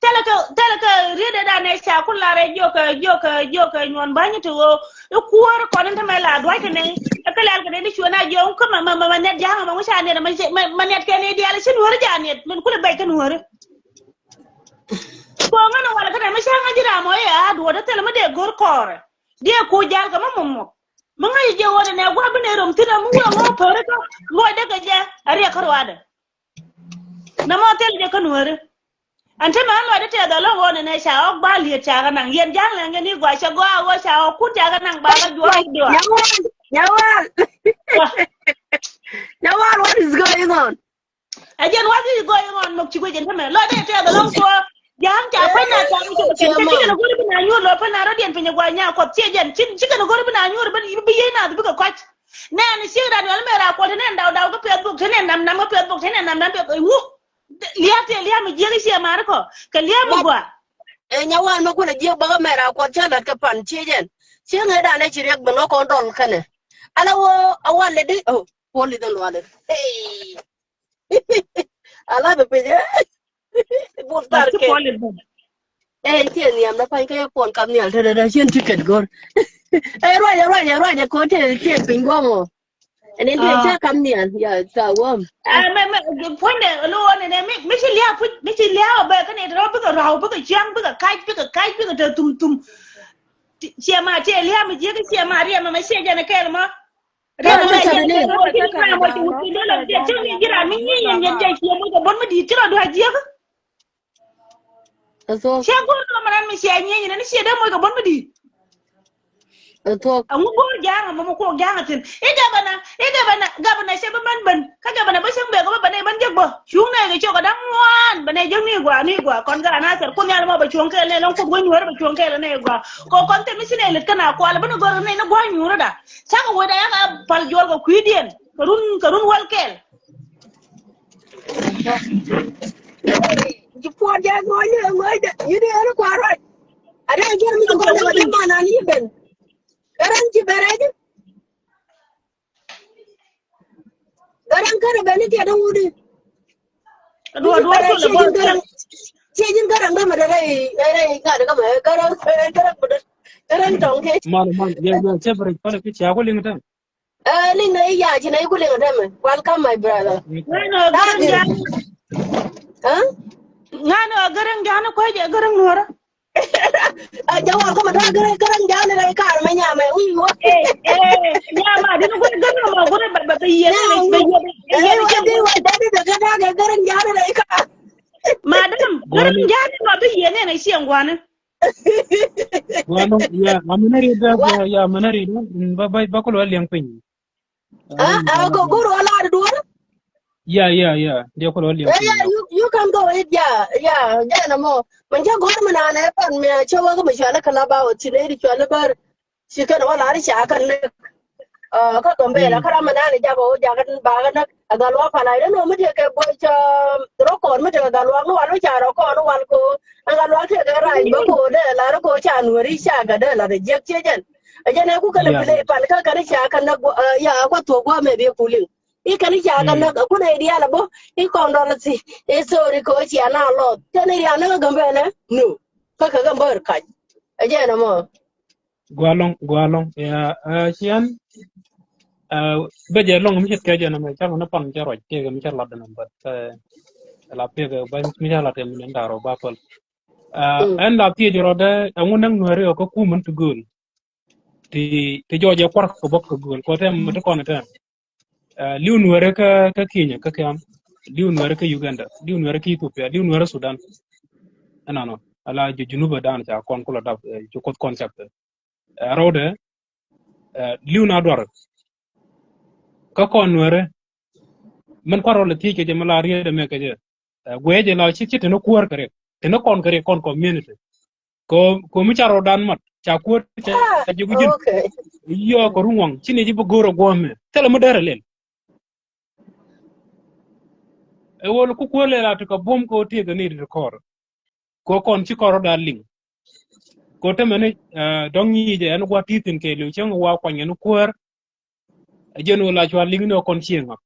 Thilɛ kɛ, thilɛ kɛ riet ɛ dan ɛ ca kun lar ɛ jiɔkɛ, jiɔkɛ, jiɔkɛ nyuɔn ba̱ny ti ɣöö i̱ kuäär kɔn in te mɛ la duac kɛ nɛy. Ɛ kɛ lɛl kɛ nɛy ni cuɛ na jiɔk kä mɛ, mɛ, mɛ, mɛ nɛt ja̱a̱ŋ mɛ ŋu ca nɛt mɛ, mɛ, mɛ nɛt kɛ nɛy diaal ɛ ci nuääri ja̱a̱ŋ nɛt min kulɛ bɛc kä nuääri. Kɔ ŋän walɛ kä nɛ mi cä ŋa̱c ji̱ ram ɔ i̱ a duɔ̱ɔ̱dä thilɛ mi dee go̱r kɔɔrɛ. Diɛ ku jal kɛ mi mɔmɔ. Mi ŋa̱c jiɛ ɣöö nɛ gua̱a̱ bi nɛ rom thi̱n ɛ mi wä ŋɔ päri kä luɔcdä kɛ jɛ a riɛk kä ruaadɛ. Nɛ mɔ thil jɛ kä nuääri. Ɛn te mɛ ɣän luɔcdä tɛth ɛ lɔ̱ŋ ɣöö nɛ nɛ ca ɣɔk ba liet ca kɛ naŋ yɛn ja̱a̱ŋ lɛŋ yɛn i̱ gɔaa cɛ gɔaa ɣöö ca ɣɔk kun ca kɛ naŋ ba kɛ juɔ̱ɔ̱r i̱ duɔ̱ɔ̱r. Nyawal, Nyawal. Nyawal, what is going on? Ɛ jɛn wath i̱ gɔɔy in ɣɔn mɔk ci guic in tämɛ. Lɔcdɛ tɛth ɛlɔ̱ŋ tuɔɔk. Ja̱a̱ŋ ca kuany na ca mi cɛ kɛ kɛn ci kɛn go̱ri bi na nyuur lɔ pä na rɔ̱diɛn piny ɛ gua̱a̱ nya kuɔth ciɛ jɛn. Ci, ci kɛn go̱ri bi na nyuur bi, bi yiey nath bikɛ kɔc. Nɛn ciek ran yɔl mɛr a kuɔl te nɛn daw daw kä Facebook, te nɛn nam nam kä Facebook, te nɛn nam nam Facebook. Ŋu? Lia̱a̱ tëë lia̱a̱ mi jiäk i̱ ciɛ ma̱a̱r kɔ. Kɛ lia̱a̱ mi gɔaa. Ɛ Nyawal mi kulɛ jiäk bäkä mɛr a kuɔl cä la̱t kɛ pan ciɛ jɛn. Ciɛ ŋäc dan ɛ ci riɛk ben wä kɔn dɔl kɛnɛ. Ala wä a wal lɛ di. Oh, puɔl i̱ dhɔn wal lɛ. Hey. Ala bɛ piny. Bul thar kɛ. Ɛ tiɛ nhiam na pany kä yɛ puɔn kam nhial te dee dee cien ticket gor. Ɛ ruac ɛ ruac ɛ ruac ɛ ko tiɛ tiɛ piny guam ɔ. Ɛn in tiɛ cɛ kam nhial ya ka guam. Ɛ mɛ mɛ puɔnyɛ lo ɔ nɛ nɛ mi mi ci liaw puc mi ci liaw bɛ kä ni te rɔ bikɛ rɔw bikɛ ciaŋ bikɛ kac bikɛ kac bikɛ te thum thum. Ciɛ ma tiɛ liaw mi jiek ciɛ ma riɛm mɛ ciɛ jɛn kɛl ma. Riɛm mɛ ciɛ jɛn kɛl ma. Ciɛ jiran mi nyieny yɛn yɛn jɛ ciɛ mɔ jɛ bɔn mi diit ci rɔ duac jiek. Cɛ go̱o̱r nɔ mɛ nan mi ciɛ nyieny ni ciɛ dee mɔ jɛ bɔn mi diit. Ɛŋu go̱o̱r ja̱a̱ŋ mɔ mɔ kuɔk ja̱a̱ŋ thin. I̱ gabana i̱ gabana gabana cɛ bi mɛn ben. Kä gabana bä cäŋ bek bä bä nɛ bän jek bä cuŋ nɛ kɛ cok a da̱ŋ ŋuan bä nɛ jek ni gua ni gua kɔn ga na thɛr kun yal mɔ bä cuŋ kɛɛl nɛ lɔŋ kuth wä nyuɔr bä cuŋ kɛɛl nɛ gua. Kɔ kɔn thɛ mi ci nɛ lät kä na kual bä ni gɔr nɛ ni gua nyuɔr da. Cak wä da yak a pal juɔl kɛ kui̱diɛn kɛ run kɛ run wäl kɛɛl. Ci puɔt jɛ ŋuɔny ni ŋuɔny dɛ yini ɛn kuaruac. A dee jɛ mi ci kɔn dɛ wä dɛ man an yi ben. Kɛ ran ci bɛ rɛc. Garaŋ kärɛ ben ni tiɛt in wudi. Duɔ duɔ tole bɔ. Ciɛ ji̱n garaŋ dämɛ dɛ rɛy rɛy ŋa̱t dämɛ garaŋ garaŋ dämɛ dɛ garaŋ tɔŋ kɛ. Man man yɛ yɛ cɛ bɛ rɛy pale ki cia ku liŋ dämɛ. Ɛ liŋ na i̱ ya̱ ci na i̱ ku liŋ dämɛ. Welcome my brother. Ŋa̱n ɔ garaŋ ja̱a̱n. Ŋa̱n ɔ garaŋ ja̱a̱n kuec ɛ garaŋ nuɔrä. A jawal kama da gere gere jani da kar ma nyama wi wa. Eh, eh, nyama dini gure gere ma gure ba ba ba yene ba yene. Eh, wa di wa da di da gere gere jani da kar. Madam, gere jani ma ba yene na shi angwana. Gualong, ya, amana rida, ya, amana rida, ba ba ba kulo liang piny. Ah, ah, go guru ala duwar. Yeah, yeah, yeah. Dia kulo liang. Yeah, yeah, you you can go ahead. Yeah, yeah, yeah, no more. Man ja gor mana ne pan me cha wa ko me cha la kala ba o ti ne di cha la bar. Shi kan wala ri cha kan ne. Ah, ka gombe la kara mana ne ja ba o ja kan ba kan a galwa pala ne no me de ke bo cha rokor me de galwa no wala cha rokor no wal ko. A galwa ke ga ra ba ko de la ro ko cha no ri cha ga de la de je che jen. A jɛn ɛ ku kɛn a play pan kä kɛn i̱ ca kɛ näk guɔ, ya guɔ thuɔ̱k guɔ mɛ bi ku liŋ. I̱ kɛn i̱ ca kɛ näk a kun ɛ diaal a bä i̱ kɔn dɔl a thi. I̱ sorry kɛ ɣöö cia na lɔth kɛn i̱ rian näk a gämbɛ nɛ nu. Kä kɛ gämbä ɣär kac. A jɛn ɛmɔ. Gualɔŋ gualɔŋ ya cian. Bä jɛ lɔŋ mi ce̱tkɛ jɛn ɛmɛ cak ni pan cɛ ruac tëëk mi cɛ lat ɛnɛ bät. La piɛk bä mi cɛ lat ɛmɛ ni da̱r ɔ ba päl. Ɛn la thiec rɔɔdɛ ɛŋu näk nuääri ɔ kä kumän ti gööl. Ti ti jɔɔc ɛ kua̱r kɛ bä kɛ gööl kɔ tɛm ti kɔn tɛm. Liw nuääri kä kä Kenya kä kiam. Liw nuääri kä Uganda. Liw nuääri kä Ethiopia. Liw nuääri Sudan. Ɛnɔnɔ ala jɛ Junuba dan ca kɔn kulɔ dap. Ci kuoth kɔn cak tɛ rɔɔdɛ. Liw na duar kä kɔn nuɛrɛ. Mɛn kuarɔ lɛ thiec kɛ jɛ mɛ la riet ɛmɛ kɛ jɛ. Guɛ jɛ la ci ci tini kuäär kɛ riɛk tini kɔn kɛ riɛk kɔn community. Ko ko mi ca rɔ dan mat ca kuäär ca jɛ ku ji̱n. Yɔ kɛ ruŋ waŋ ci ni ji̱ bi go̱o̱r ɛ guɔ̱ɔ̱mɛ thilɛ mi dɛr ɛ lɛl. Ɛ wol ku kuäär lɛl a ti kɛ buɔ̱m kɛ wä tiek kɛ ni ri kɔr. Ko kɔn ci kɔr rɔ dan liŋ. Ko tämɛ ni, eh, dɔ̱ŋ nyic ɛn gua̱th ti̱thi̱n kɛɛliw cäŋ wa kuany ɛn kuäär. Ɛ jɛn ɣöö la cua liŋ ni ɣä kɔn cieŋ ɣä.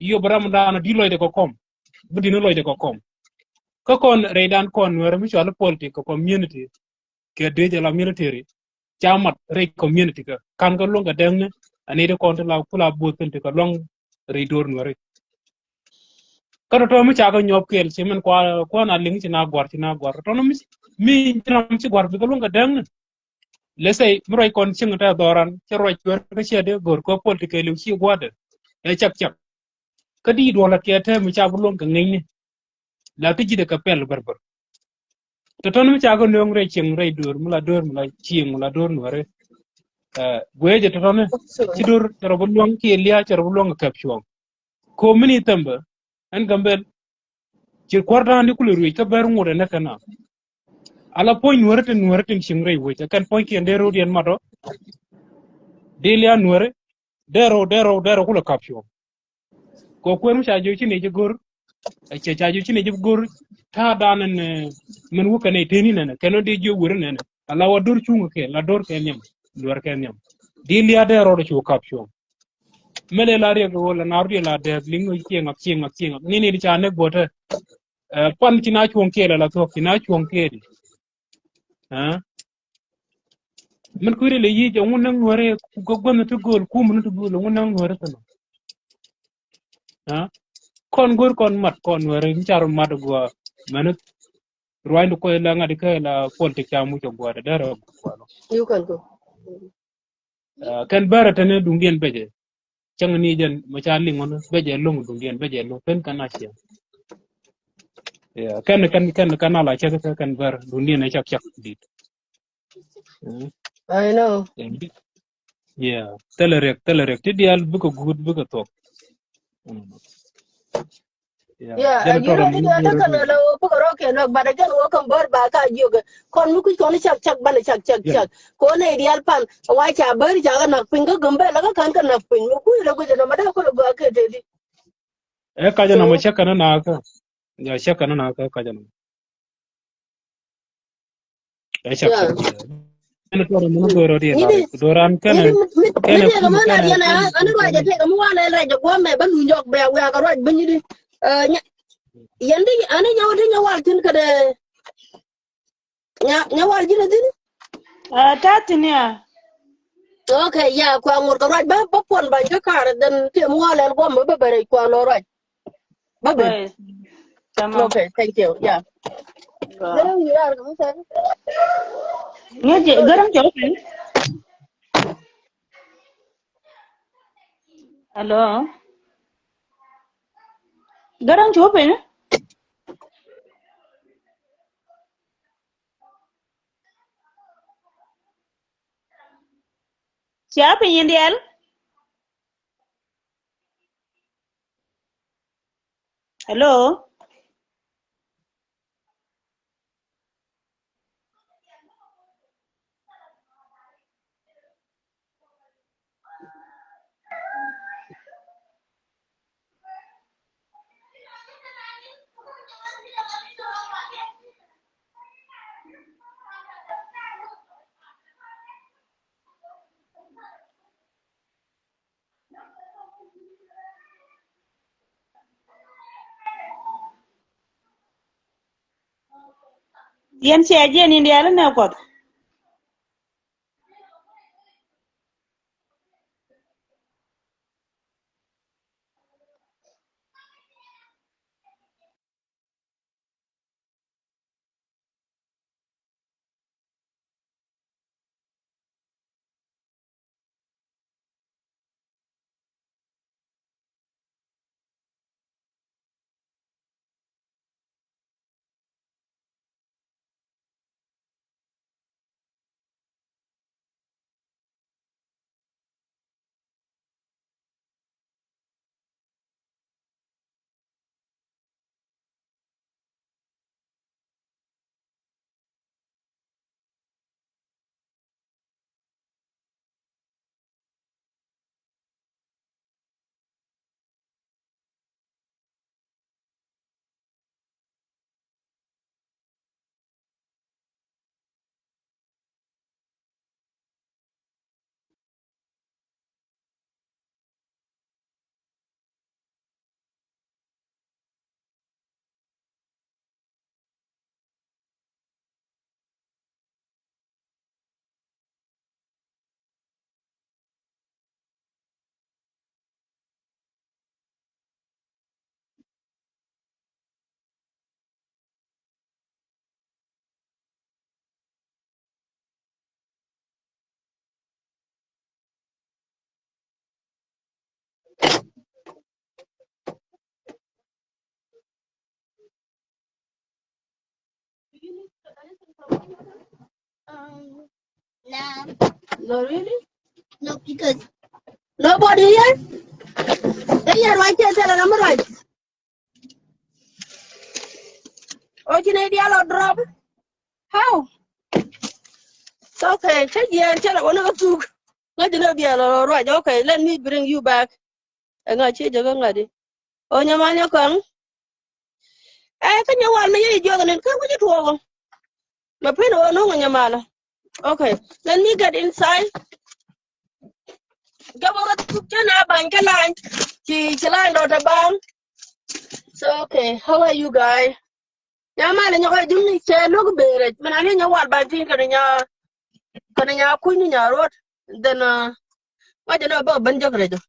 Yio̱p ram dan di lɔcdɛ kɛ kɔm. Bi di ni lɔcdɛ kɛ kɔm. Kä kɔn rɛydan kɔn Nuäärä mi cɔal i̱ politic kɛ community. Kɛ dec ala military. Ca mat rɛy community kä. Ka̱n kä luäŋ kɛ dɛŋni. Ani di kɔn ti la kula bo̱o̱th kɛn ti kɛ luäŋ rɛy do̱r Nuäärä. Kä tɔ̱tɔ̱ mi ca kɛ nyuɔp kɛɛl ci min kua, kua na liŋ ci na gua̱r, ci na gua̱r. Tɔ̱tɔ̱ mi, mi ci na mi ci gua̱r bi kɛ luäŋ kɛ dɛŋni. Let's say mi ruac kɔn cieŋ te dhɔran, cɛ ruac cuɛr kä ciɛ dee go̱r kɔ political ci gua̱dɛ. Ɛ cak cak. Kä di duɔl a kɛ te mi ca bi luɔ̱ŋ kɛ ŋi̱cni. La ti ji̱dɛ kɛ pɛl bär bär. Tɔ̱tɔ̱n mi ca kɛ nööŋ rɛy cieŋ rɛy do̱r, mi la do̱r, mi la cieŋ, mi la do̱r Nuäärä. Ɛ, guecɛ tɔ̱tɔ̱n ci do̱r cɛ rɔ bi luɔ̱ŋ kiɛ lia̱a̱ cɛ rɔ bi luɔ̱ŋ kɛ käp cuɔ̱ɔ̱ŋ. Ko mini thɛmbä ɛn Gambel. Ci kuäär da̱a̱n di kulɛ ruëc kä bɛr ŋot ɛn ɛ kɛn a. Ala puɔ̱ny Nuäärä tin, Nuäärä tin cieŋ rɛy wec ɛ kɛn puɔ̱nykiɛn dee ro̱o̱diɛn mat ɔ. Di lia̱a̱ Nuäärä dee rɔw, dee rɔw, dee rɔw kulɛ kap cuɔ̱ɔ̱ŋ. Kɛ kuëër mi ca jiök ci nɛy ji̱ go̱r. Ɛ cɛ ca jiök ci nɛy ji̱ go̱r. Ta̱a̱ da̱a̱n ɛn, eh, min wä kɛ nɛy teni nɛnɛ kɛn ɔ dee jiök weri nɛnɛ. Ala wa do̱r cuŋ kɛ la do̱r kɛ nhiam. Luɛr kɛ nhiam. Di lia̱a̱ dee rɔw dee cu kap cuɔ̱ɔ̱ŋ. Mɛlɛ la riɛk ɣöö la nar diɛ la dɛɛp liŋ ɣöö cieŋ ak cieŋ ak cieŋ ak ni ni di ca nek buɔtɛ. Ɛ, pan ci na cuɔ̱ŋ kiɛɛl ala thuɔ̱k ci na cuɔ̱ŋ kiɛɛl. Ɛ, min kui̱ri lɛ yic ɛŋu näŋ Nuäärä kɛ guänh ti gööl kum ni ti gööl ɛŋu näŋ Nuäärä kɛ nɔ. Ɛ, kɔn go̱r kɔn mat kɔn Nuäärä mi car mat gua mɛn ruany di kuɛ la ŋa̱t kɛ la politik ca muc ɛ gua̱dɛ dɛrɛ gua̱dɛ. You can go. Ɛ, kɛn bɛrɛ tɛnɛ duŋdiɛn becɛ. Cäŋ ni jɛn mɛ ca liŋ ɣɔn becɛ loŋ duŋdiɛn becɛ loŋ pen kɛn a ciɛ. Yeah, kɛn, kɛn, kɛn, kɛn a la cɛ kɛ kɛn bɛrɛ duŋdiɛn ɛ cak cak dit. Mm. I know. Yeah, bi-, yeah. Thilɛ riɛk, thilɛ riɛk. Ti diaal bikɛ guut, bikɛ thuɔk. Mm. Yeah, jɛn you tɔrɔ know, mi ni ni kä kɛn lɛ wä bikɛ rɔ kɛ lɔk, but again wä kɛn bär ba ka jiök. Kɔn mi kuc kɔn cak cak banɛ cak cak cak. Kɔn nɛ diaal pan wa ca bär ca kɛ nak piny kä Gambel la kä kan kɛ nak piny. Mi kuc lɛ guic nɔ ma da kulɛ gɔaa kɛ teti. Ɛ kac nɔ ma cak kɛn na kä. Ya cak kɛn na kä kac nɔ. Ɛ cak cak. Ɛn tɔrɔ mi ni go̱o̱r rɔ diɛ la. Doran kɛn kɛn mi diɛ kɛ mɛ na diɛ na an ruac ɛ tɛk mi wa lɛ ruac ɛ guɔmɛ ba luny jɔk bɛ wia kɛ ruac bä nyidi. Yɛn di ani nyawal di nyawal tin kɛ dɛ. Nya, nya wal ji̱n a thi̱n? Ah, ta thi̱n ya. Okay, ya, kua ŋot kɛ ruac ba, ba puɔn ba jɛ kar, then ti muɔl ɛn guɔm ba bɛ rɛc kua lɔ ruac. Ba bɛ. Tamam. Okay, thank you. Yeah. Garaŋ wi̱i̱ raar kɛ mi sɛn. Ŋäc jɛ, Garaŋ cɛ open. Hello. Garaŋ cɛ open. Cia piny in diɛl. Hello. Yɛn cɛ jiɛn in diaal inɛ Kuɔth. Um, no. No, really? No, because nobody here? Hey, yeah, right here, tell her I'm right. Oh, you know, the other drop. How? It's okay. Check here and tell her one of the two. Ŋa ji̱ lɛ biɛl ɔ ruac. Okay, let me bring you back. Ɛŋa ci jɛ kä ŋa̱t i̱ ɔ nyamani ɔ ka̱ŋ. Ɛ kä nyɛ wal mi yɛ i̱ jiɔth nin kä wi̱c i̱ tuɔɔk ɔ. Mɛ pen ɔ no̱ŋ ɔ nyamalä. Okay, let me get inside. Gɛ bä kä thuk cä na ba̱ny kä lany. Ci ci lany lɔ te ba̱a̱ŋ. So okay, how are you guys? Nya mal nyɔk a jun ni cɛ lok berɛ. Mɛn ani nya wal ba tin kɛn nya kɛn nya kuny ni nya rot. Then uh, ma jɛ na ba ban jɔk rɛ jɔ.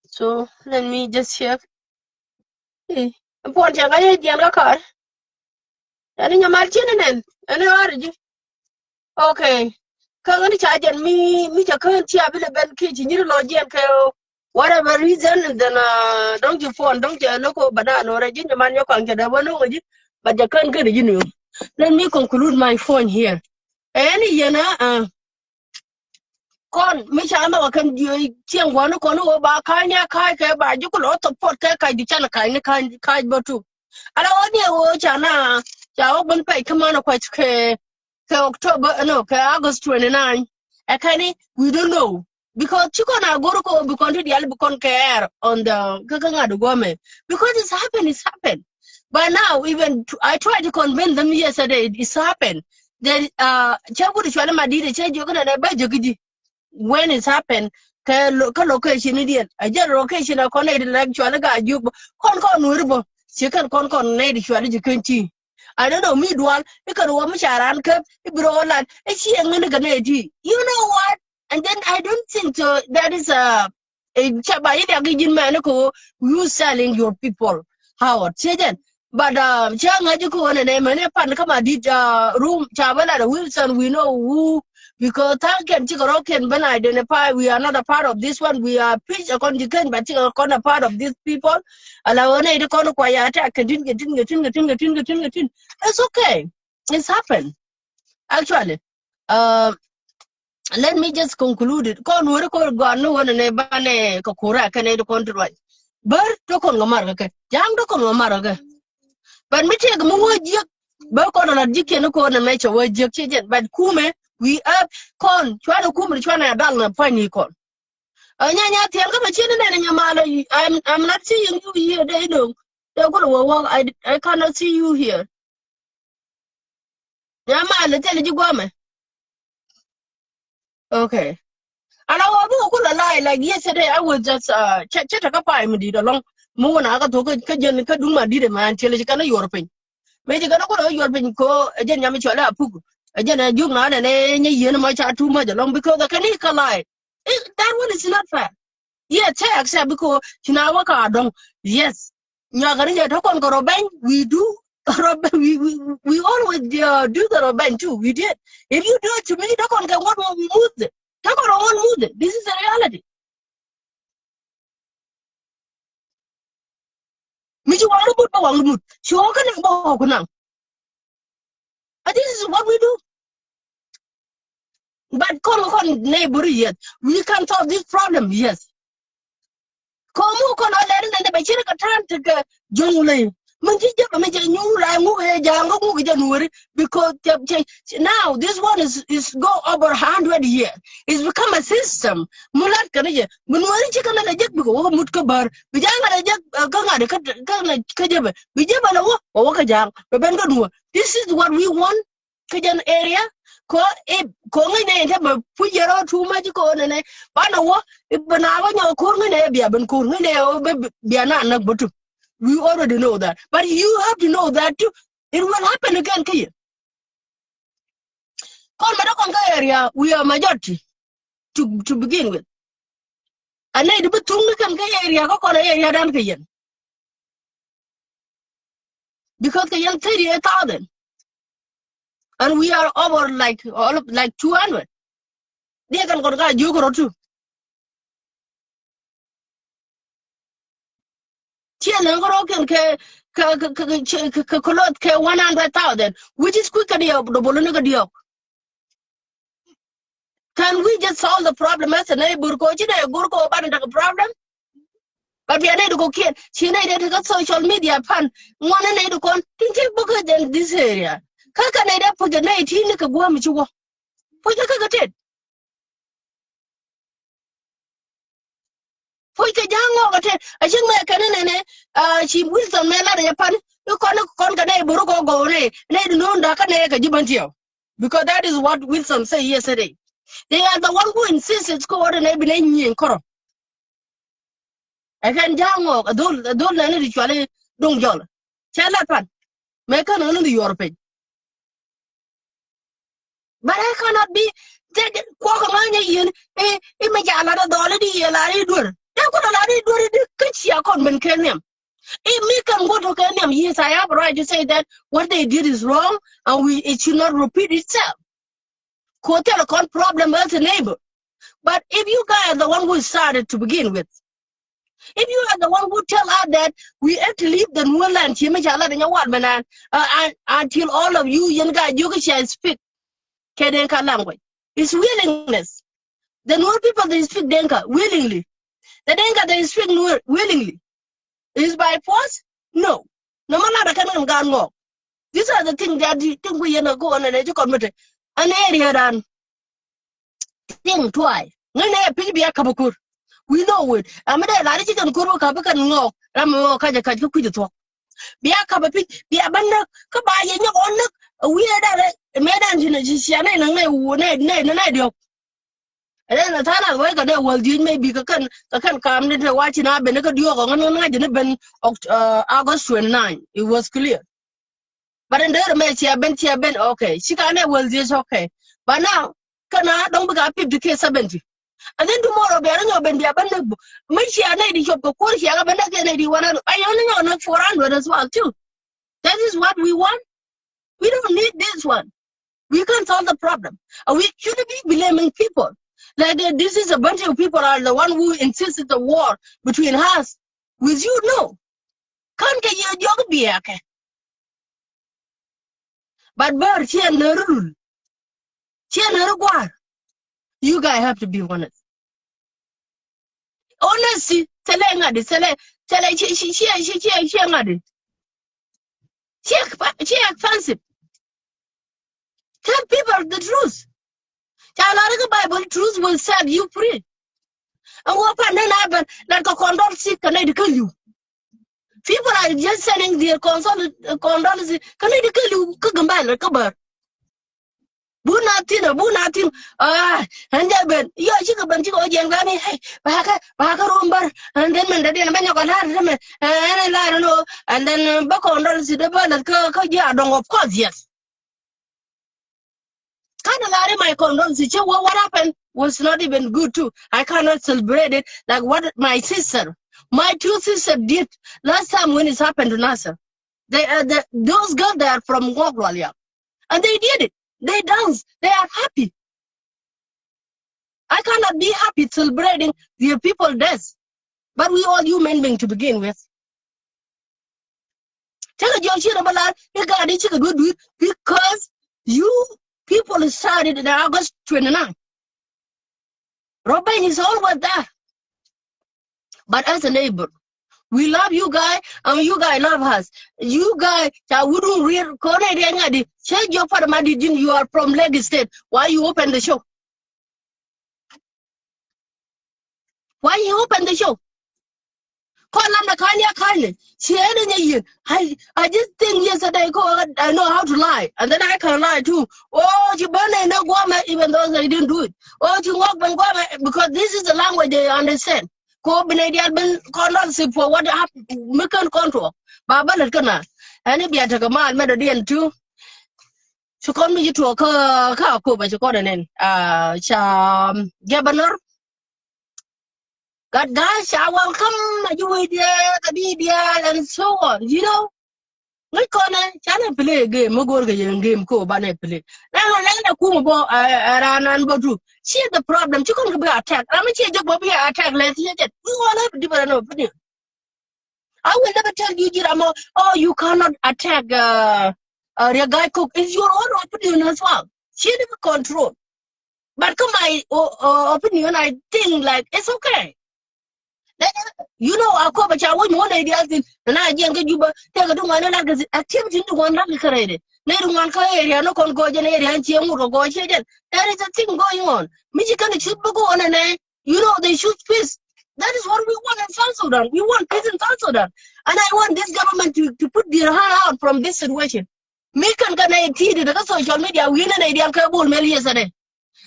So let me just check. Eh, puɔn cɛ ka ye jiɛn ka kar. Ani nya mal chin nen. Ani ar ji. Okay. Kä ɣän ca jɛn mi mi ca kään cia bi lɛ ben kiɛ ci nyiri lɔ jiɛn kɛ whatever reason, then uh, dɔ̱ŋ ci phone dɔ̱ŋ cɛ lo̱k kɛ ba da nɔ rɛ ji̱ nyɛ man nyɛ kɔaŋ cɛ dee wä no̱ŋ ji̱. But ca kään kän ji̱ ni. Let me conclude my point here. Ɛn yɛn a uh, kɔn mi ca nhɔk a kɛn jiö cieŋ gua̱n kɔn wä ba ka̱ny a ka̱ny kɛ ba ji̱ kulɔ thop puɔt kɛ ka̱c di can ka̱ny ni ka̱ny ka̱c bä tu. Ala wä ni wä ca na ca wä ben pɛc kä man a kuac kɛ kɛ October, no, kɛ August twenty-nine. Ɛ kɛn ni, we don't know. Because ci kɔn a go̱r kɔ bi kɔn ti dial bi kɔn kɛ air on the kä kä ŋa̱t guɔmɛ. Because it's happened, it's happened. But now, even t- I tried to convince them yesterday, it, it's happened. Then uh, cɛ wut cuali ma dit cɛ jiök nɛ nɛ bä jiök ji̱. When it's happened, kä lo- kä location ni diɛn a jɛ location a kɔn nɛ di lɛk cuali ga jiök bä kɔn kɔn nueri bä. Ci kɛn kɔn kɔn nɛ di cuali ji̱ kɛn ci. I don't know mi dual. Ikan wä mi ca ran käp ibiro lat ici ɛŋin ikan nɛ di. You know what? And then I don't think so. That is a Ca ba yi diak i̱ ji̱n mɛn i̱ ko you selling your people. Howard ciecɛn. But uh, cia ŋa̱c i̱ ko nɛ nɛ mɛn i̱ pan kama dit uh, room ca bä lat a Wilson, we know who, because tha̱a̱ŋ kiɛn cikɛ rɔ kiɛn ben identify. We are not a part of this one. We are pitch a kɔn ji̱ keny, but cikɛ kɔn a part of these people. Ala ɣän i̱ di kɔn kua ya attack kɛ tin kɛ tin kɛ tin kɛ tin kɛ tin kɛ tin kɛ tin. It's okay. It's happened. Actually, uh, let me just conclude it. Kɔn weri kɔn gɔan ni wani ne ba ne ka kura kɛ ne di kɔn ti ruac. Bär to kɔn ŋa mar kɛ. Jang to kɔn ŋa mar kɛ. But mi tek mi wä jiek. Bä kɔn lat jiek kɛn kɔn ne mɛ cɛ wä jiek cɛ jɛn. But kume, we up kɔn cuan kume cuan a dal na pany ni kɔn. Ɛ nya nya thiɛn kä ma cien nɛn nya malä. I'm, I'm not seeing you here. They know. They gonna work. I, I cannot see you here. Nya malä thil ji̱ guamɛ. Okay. Ala wä bi wä kulɛ lai, like yesterday I was just uh, cɛ cɛ tɛ kä pay mi dit along. Mi wä na kä thok kä jɛn kä duŋ ma dit mɛ an thil ji̱ kɛn yuɔr piny. Mi ji̱ kɛn kulɛ yuɔr piny ko jɛn nyam cualɛ apuk. Jɛn a juk na nɛ nɛ nyɛ yien ma ca too much along because I can eat kä lai. It, that one is not fair. Yeah, te accept because ci na wä ka dɔŋ. Yes. Nyakani jɛ tɔkɔn kɛ rɔ bɛny, we do. Rɔ bɛny, we, we, we always uh, do the rɔ bɛny too. We did. If you do it to me, tɔkɔn kɛ ŋuɔt mɔ muth. Tɔkɔn kɛ ŋuɔt muth. This is the reality. Mi ci waŋ ni mut bä waŋ ni mut. Ci wä kä ni bä wä ku naŋ. And this is what we do. But kɔn kɔn neighbor, yes. We can solve this problem, yes. Kɔn mu kɔn ɔ lɛri nɛn bɛ ciri kɛ tan ti kɛ jɔŋ lɛ. Min ci jɛ bɛ mi jɛ nyuur a ŋuk ɛ jaŋ ŋuk jɛ nuɔri. Because now this one is is go over hundred years. It's become a system. Mulat kani jɛ. Min wari ci kani la jek biko waka mut ka bar. Bi janga la jek ka ngadi ka ka jebe. Bi jebe la wa waka jang. Bi ben ka nuwa. This is what we want. Ka jan area. Ko e ko ngai ne te ba pu yero too much ko ne ne. Ba na wa. Ba na wa nyo ko ngai ne bia ben ko ngai ne o bia na na butu. We already know that. But you have to know that too. It will happen again to you. Kɔn mɛ dɔkɔn kä area, we are majority to, to begin with. A nɛy ti bi thuŋ ni kɛn kä area kä kɔn area dan kɛ yɛn. Because kɛ yɛn thirty eight thousand. And we are over like all of, like two hundred. Diɛ kɛn kɔn ka jiök rɔ tu. Ciɛ nɛ ŋärɔ kɛn kɛ kɛ, kɛ, kɛ, kɛ, kɛ, kɛ clothes kɛ one hundred thousand, which is quick kɛ diɔk, dɔ bolu ni kɛ diɔk. Can we just solve the problem as a neighbor ko? Ci neighbor ko ban dak problem. But bia neighbor ko kiɛn. Ci neighbor dak social media pan. Ŋuan neighbor ko. Tin ci buk in this area. Kaka neighbor puja neighbor ti ni kɛ guam ci wä. Puja kaka tet. Puc kɛ ja̱a̱ŋ ŋɔk ɛ tɛt a cieŋ mɛ kɛn nɛnɛ. Ci Wilson mɛ lat ɛ pan i̱ kɔn kɔn kɛ nɛ i̱ buru kɔ gɔw nɛ nɛ di no̱o̱ŋ da̱kä nɛ kɛ ji̱ bän tiɛw. Because that is what Wilson say yesterday. They are the one who insisted kɛ wä nɛ bi nɛ nyiëŋ kɔrɔ. Ɛ kɛn ja̱a̱ŋ ŋɔk ɛ dhol ɛ dhol nɛnɛ di cuali duŋ jɔl. Cɛ lat pan mɛ kɛn ɣän ni di yuɔr piny. But I cannot be taken kuɔk ŋa̱nyɛ yen i̱ i̱ mi ca lat a dhɔl i̱ di yɛ lat i̱ duer. Dee kun a lat i̱ duer i̱ di kä cia kɔn ben kɛ nhiam. I̱ mi kɛn guɔt kɛ nhiam, yes, I have a right to say that what they did is wrong and we it should not repeat itself. Ko thil kɔn problem as a neighbor. But if you guys are the one who started to begin with, if you are the one who tell us that we have to leave the Nuer land, ci mi ca lat in your wall, man, uh, and, until all of you, yen guy, you can speak. Kɛ Dinka language. It's willingness. The Nuer people, they speak Dinka willingly. The Dinka, they speak Nuer willingly. Is by force? No. No matter the kind of gun ŋɔk. These are the things that you think we are not going and educate committee. An area dan. Think twice. Ŋäcnɛ ɛ pi̱c bia ka̱p kur. We know it. Ami dee lar i̱ ci kɛn kur bä ka̱p i̱ kɛn ŋɔɔk ram mi ŋɔɔk ka̱c ɛ ka̱c kä kui̱c ɛ thuɔ̱k. Bia ka̱p ɛ pi̱c bia bä näk kä ba yɛ nyɔk ɣɔn näk. Ɛ wi̱i̱ ɛ dee rɛ ɛ mëë dan ci nɛ ci cia nɛ nɛ nɛ wuɔ nɛ nɛ nɛ nɛ diɔ̱k. Ɛ dee nɛ tha̱a̱n ath wec kɛ dee wäl dhieec maybe kɛ kɛn kɛ kɛn ka̱a̱m ni te wa̱c ci na ben kä diɔ̱k ɔ ŋän ŋän ŋa̱c ni ben. Oct- uh, August twenty-nine it was clear. But in there mɛ cia ben cia ben, okay. Ci ka nɛ wäl dhieec, okay. But now kɛn a dɔ̱ŋ bikɛ a fifty K, seventy. And then tomorrow bia rɛ nyɔ ben bia ben näk bä. Mi cia nɛ di cop kɛ kuɔr cia kɛ ben näk kɛ nɛ di one hundred. Ayɔ ni nyɔ näk four hundred as well too. That is what we want. We don't need this one. We can't solve the problem. And we shouldn't be blaming people. Like uh, this is a bunch of people are the one who insisted the war between us with you. No. Ka̱n kɛ yɛ diɔ̱k biɛɛkɛ. But bär ciɛ nä rul. Ciɛ nä rul gua̱a̱r. You guys have to be honest. Honesty, thilɛ ŋa̱di, thilɛ, thilɛ ciɛ, ciɛ, ciɛ, ciɛ, ciɛ, ciɛ ŋa̱di. Ciɛ exp- ciɛ expensive. Tell people the truth. Ca lar ikä Bible, truth will set you free. And wä pan den a ben lat kɛ condol si kɛ nɛy di kä liw. People are just sending their condol condol si kɛ nɛy di kä liw kä Gambɛl kä bär. Bu na thin, bu na thin. Ah, and jɛ ben yɔ cikɛ ben cikɛ wä jɛn gani. Hey, bakɛ bakɛ rom bär. And then men dɛ diɛn ben nyɔk a lar dɛ men. And lar no. And then bä condol si dɛ bä lat kä kä jiɛ a dɔŋ, of course, yes. Kind of like my condolence. What, what happened was not even good too. I cannot celebrate it like what my sister, my two sisters did last time when it happened to Nasser. They are the, those girls, they are from Ngok Lual Yam. And they did it. They dance. They are happy. I cannot be happy celebrating your people death. But we all human being to begin with. Tell a young children about that. You got it, you can do it because you people started in August twenty-nine. Robin is always there. But as a neighbor, we love you guys and you guys love us. You guys, I wouldn't real connect. Change your part of my, you are from Lagos State. Why you open the show? Why you open the show? Kɔn lam na kanya kanya. Ci ɛn nyɛ yin. I, I just think yesterday ko I know how to lie. And then I can lie too. Oh, ci bene ne guama even though they didn't do it. Oh, ci ngok ben guama because this is the language they understand. Ko bene dial ben condolence for what happened. Mi kan control. Ba ba let kana. Ani bia ta kamal me da dian too. Ci kɔn mi ci tuɔɔk kä kä Akoba ci kɔn ɛnɛn. Ah, ca, um, governor. Gat ga̱a̱c ca welcome a ji̱ wec diɛɛl a bi diɛɛl and so on, you know. Ŋäc kɔn ɛ canɛ play game mi go̱o̱r kɛ yɛn game ko banɛ play. Nɛn ɣän nɛn ɛ kum bɔ ɛ ran an bɔ tu. Ci the problem ci kɔn kɛ bi attack ram mi ci jek bɔ bi attack lɛ thiecɛ. We all have different opinion. I will never tell you, ji̱ ram mɔ, oh, you cannot attack, uh, uh, Riek Gai Kok. It's your own opinion as well. Ci ni bi control. But kä my, uh, uh, opinion, I think, like, it's okay. Then, you know, a kop a ca wec mi wä nɛy diaal thin. Na jiɛn kä Juba, tëëkɛ ti ŋuan ni lat kɛ activity ni ti ŋuan lat kɛ kärɛɛdɛ. Nɛy ti ŋuan kä area ni kɔn gɔɔ jɛn, area ni ciɛ ŋut kɛ gɔɔ ciɛ jɛn. There is a thing going on. Mi ci kɛn cuth bä go̱o̱n ɛnɛ. You know, they choose peace. That is what we want in South Sudan. We want peace in South Sudan. And I want this government to, to put their hand out from this situation. Mi kɛn kɛ nɛy ti̱i̱t kä social media, wi̱i̱ ni nɛy diaal kɛ Bol Mel yesterday.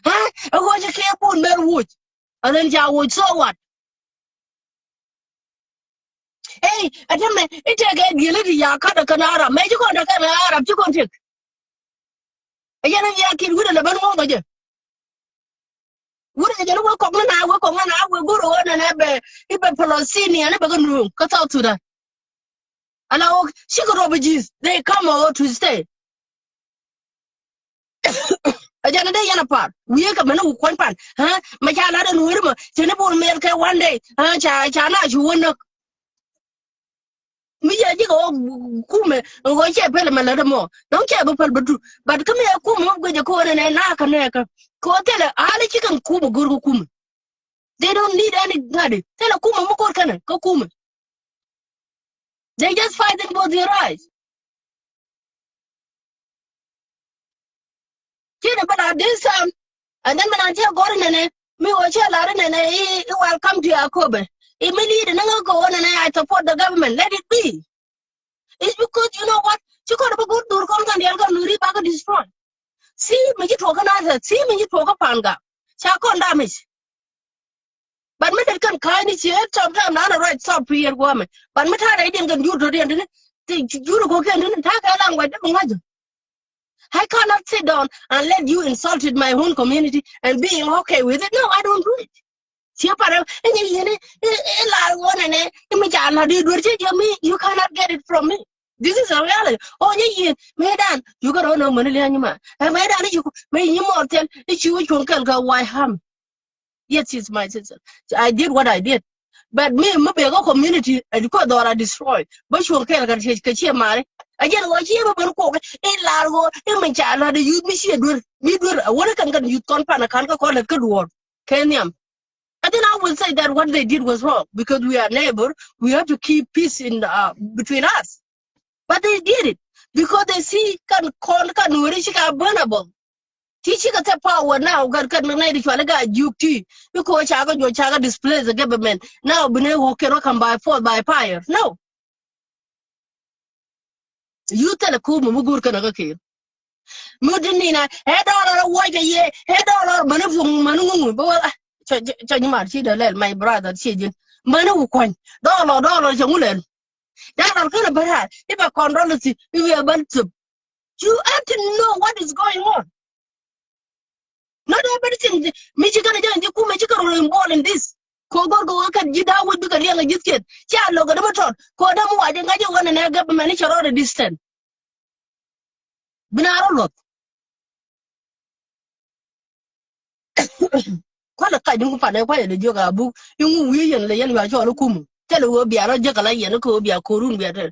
Ɛ ɣöö ci kɛ Bol Mel wuc. And then ca wuc, so what? Ey, ɛ tɛmɛ, i̱ tëëkɛ dhiel i̱ ti ya ka̱t ɛ kɛn Arab. Mɛ ci kɔn te kɛn Arab, ci kɔn tëk. Ɛ yɛn ɛ ya kit wi̱cdɛ lɛ ben ŋuɔ̱k ɛ jɛ. Wi̱cdɛ jɛ ni wek kɔk ni na, wek kɔk ni na, wek go̱r ɛ ɣöö nɛnɛ bɛ, i̱ bɛ Palestinian, i̱ bɛ kɛ nuŋ kä South Sudan. Ala wä cikɛ refugees, they come over to stay. A jɛn a dee yɛn a par. Wi̱i̱ kɛ mɛn a wä kuɔ̱ny pan. Ɛ, mɛ ca lat ɛn weri mɔ. Cɛ ni Bol Mel kɛ one day. Ɛ, ca, ca na cu wä näk. Mi jɛ jikɛ wä kumɛ. Ɛ, wä cɛ pɛl mɛ lät mɔ. Dɔ̱ŋ cɛ bi pɛl bä tu. But kä mi ɛ kumɛ mɔ guic ɛ ko̱n ɛn ɛ na kä nɛ kä. Kɛ wä thilɛ, ali cikɛn kumɛ go̱r kä kumɛ. They don't need anybody. Thilɛ kumɛ mi go̱r kɛnɛ kä kumɛ. They just fighting for their rights. Ci ni bä la this time. And then bä na cɛ gɔr nɛnɛ. Mi wä cɛ la nɛnɛ, i, i welcome to Akobo. I mi lead ni ŋä ko nɛnɛ, I support the government. Let it be. It's because, you know what? Ci kɔn bä go̱r dur kɔn kan dial kan nuri bä kɛ destroy. Si mi ci tuɔk kɛ na, si mi ci tuɔk kɛ pan gak. Ca kɔn damage. But mi det kɛn ka̱a̱cni ci ɣän sometime na nɛ ruac thɔp pi̱i̱r guɔ̱mɛ. But mi ta̱a̱ rɛydiɛn kɛn jur dɔ̱diɛn tini, ti jur ko̱kiɛn tini, ta̱a̱ kɛ language dee bi ŋa̱c. I cannot sit down and let you insulted my own community and being okay with it. No, I don't do it. Ci parɛ, i̱ nyɛ yieni, i̱, i̱ la ɣɔnɛ nɛ, i̱ mi ca la di duer ci jɛ mi, you cannot get it from me. This is a reality. Oh, nyɛ yien, mëë dan, you got on a mani liani ma. Ɛ mëë dan i̱ ci ku, mëë nyi mɔr thil, i̱ ci wä cuɔ̱ŋ kɛl kɛ why harm. Yes, she's my sister. I did what I did. But mi, mi bek a community, ɛ di kɔ dhɔra destroy. Bä cuɔ̱ŋ kɛl kɛ cie, kɛ cie mari. A jɛn ɣɔɔ cie bä ben kuɔk, i̱ lar ɣɔɔ, i̱ mi ca lar di youth mi cie duer, mi duer, a wä ni kɛn kɛn youth kɔn pan a kan kä kɔn lät kä duɔr. Kɛ nhiam. And then I will say that what they did was wrong because we are neighbor. We have to keep peace in, uh, between us. But they did it because they see kan kɔn kan weri ci ka vulnerable. Ti ci ka te power now, gat gat na di cuali ga juk ti. Because ca ka jo ca ka displace the government. Now bine wo kero kan by force, by fire. No. You tell a kuma mi gur kana ka kir. Mi di nina, ɛ dɔlɔ rɔ wuɔc kɛ yɛ, ɛ dɔlɔ rɔ bani fuŋ mani ŋuŋu, bä wä, ah, cɔ, cɔ, cɔ nyi mar ci dɛ lɛl, my brother, ci jin. Mani wu kuany. Dɔlɔ, dɔlɔ cɛ ŋu lɛl. Dɔlɔ kɛn a bä raar, i̱ bɛ kɔn dɔlɔ thi, i̱ wiɛ bä thöp. You have to know what is going on. Not everything. Mi ci kɛn a jɛ, ci kumɛ ci kɛn a involved in this. Ko gor ko kɛn ji̱ da̱a̱ wec bikɛ liɛŋ a ji̱thkiɛn. Ci a lo̱k a dämä tɔt. Ko dämä wac in ŋa̱c in wän in ɛ government in cɛ rɔɔd a distance. Bi na rɔ luɔth. Kualɛ kac ni ku panɛ kuayɛ lɛ jiök a buk. Iŋu wi̱i̱ yɛn lɛ yɛn yua cɔɔl i̱ kum. Thilɛ ɣöö bia rɔ jiäk ala yɛn i̱ kɛ ɣöö bia ko̱r run bia tɛr.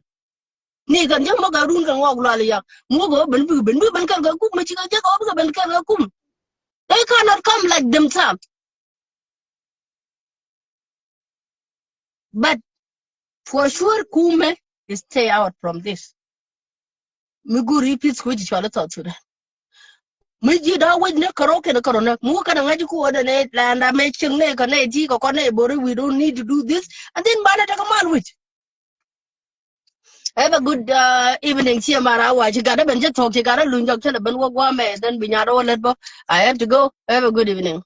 Ni kɛn jiäk mɔ kɛ run kɛn ŋɔk lual iyak. Muɔk ɣöö ben bik ben bik ben kɛn kɛ kum mɛ cikɛ jiäk ɣöö bikɛ ben kɛn kɛ kum. They cannot come like themselves. But for sure kumɛ stay out from this. Mi guri peace kui̱ ci cual i̱ South Sudan. Mi ji̱ da̱a̱ wec ni kärɔ̱ kɛn kärɔ̱ näk. Mi wä kɛn ŋa̱c ku wä dɛ ni landa mɛ cieŋ ni kɛ ni ti kɛ kɔn ni bori, we don't need to do this. And then banɛ tekɛ mal wi̱c. Have a good, uh, evening. Ciɛ mara wa ci gat ɛ ben cä thuɔ̱k ci gat ɛ luny jɔk cä lɛ ben wä guamɛ. Then bi nyaat wä lät bä. I have to go. Have a good evening.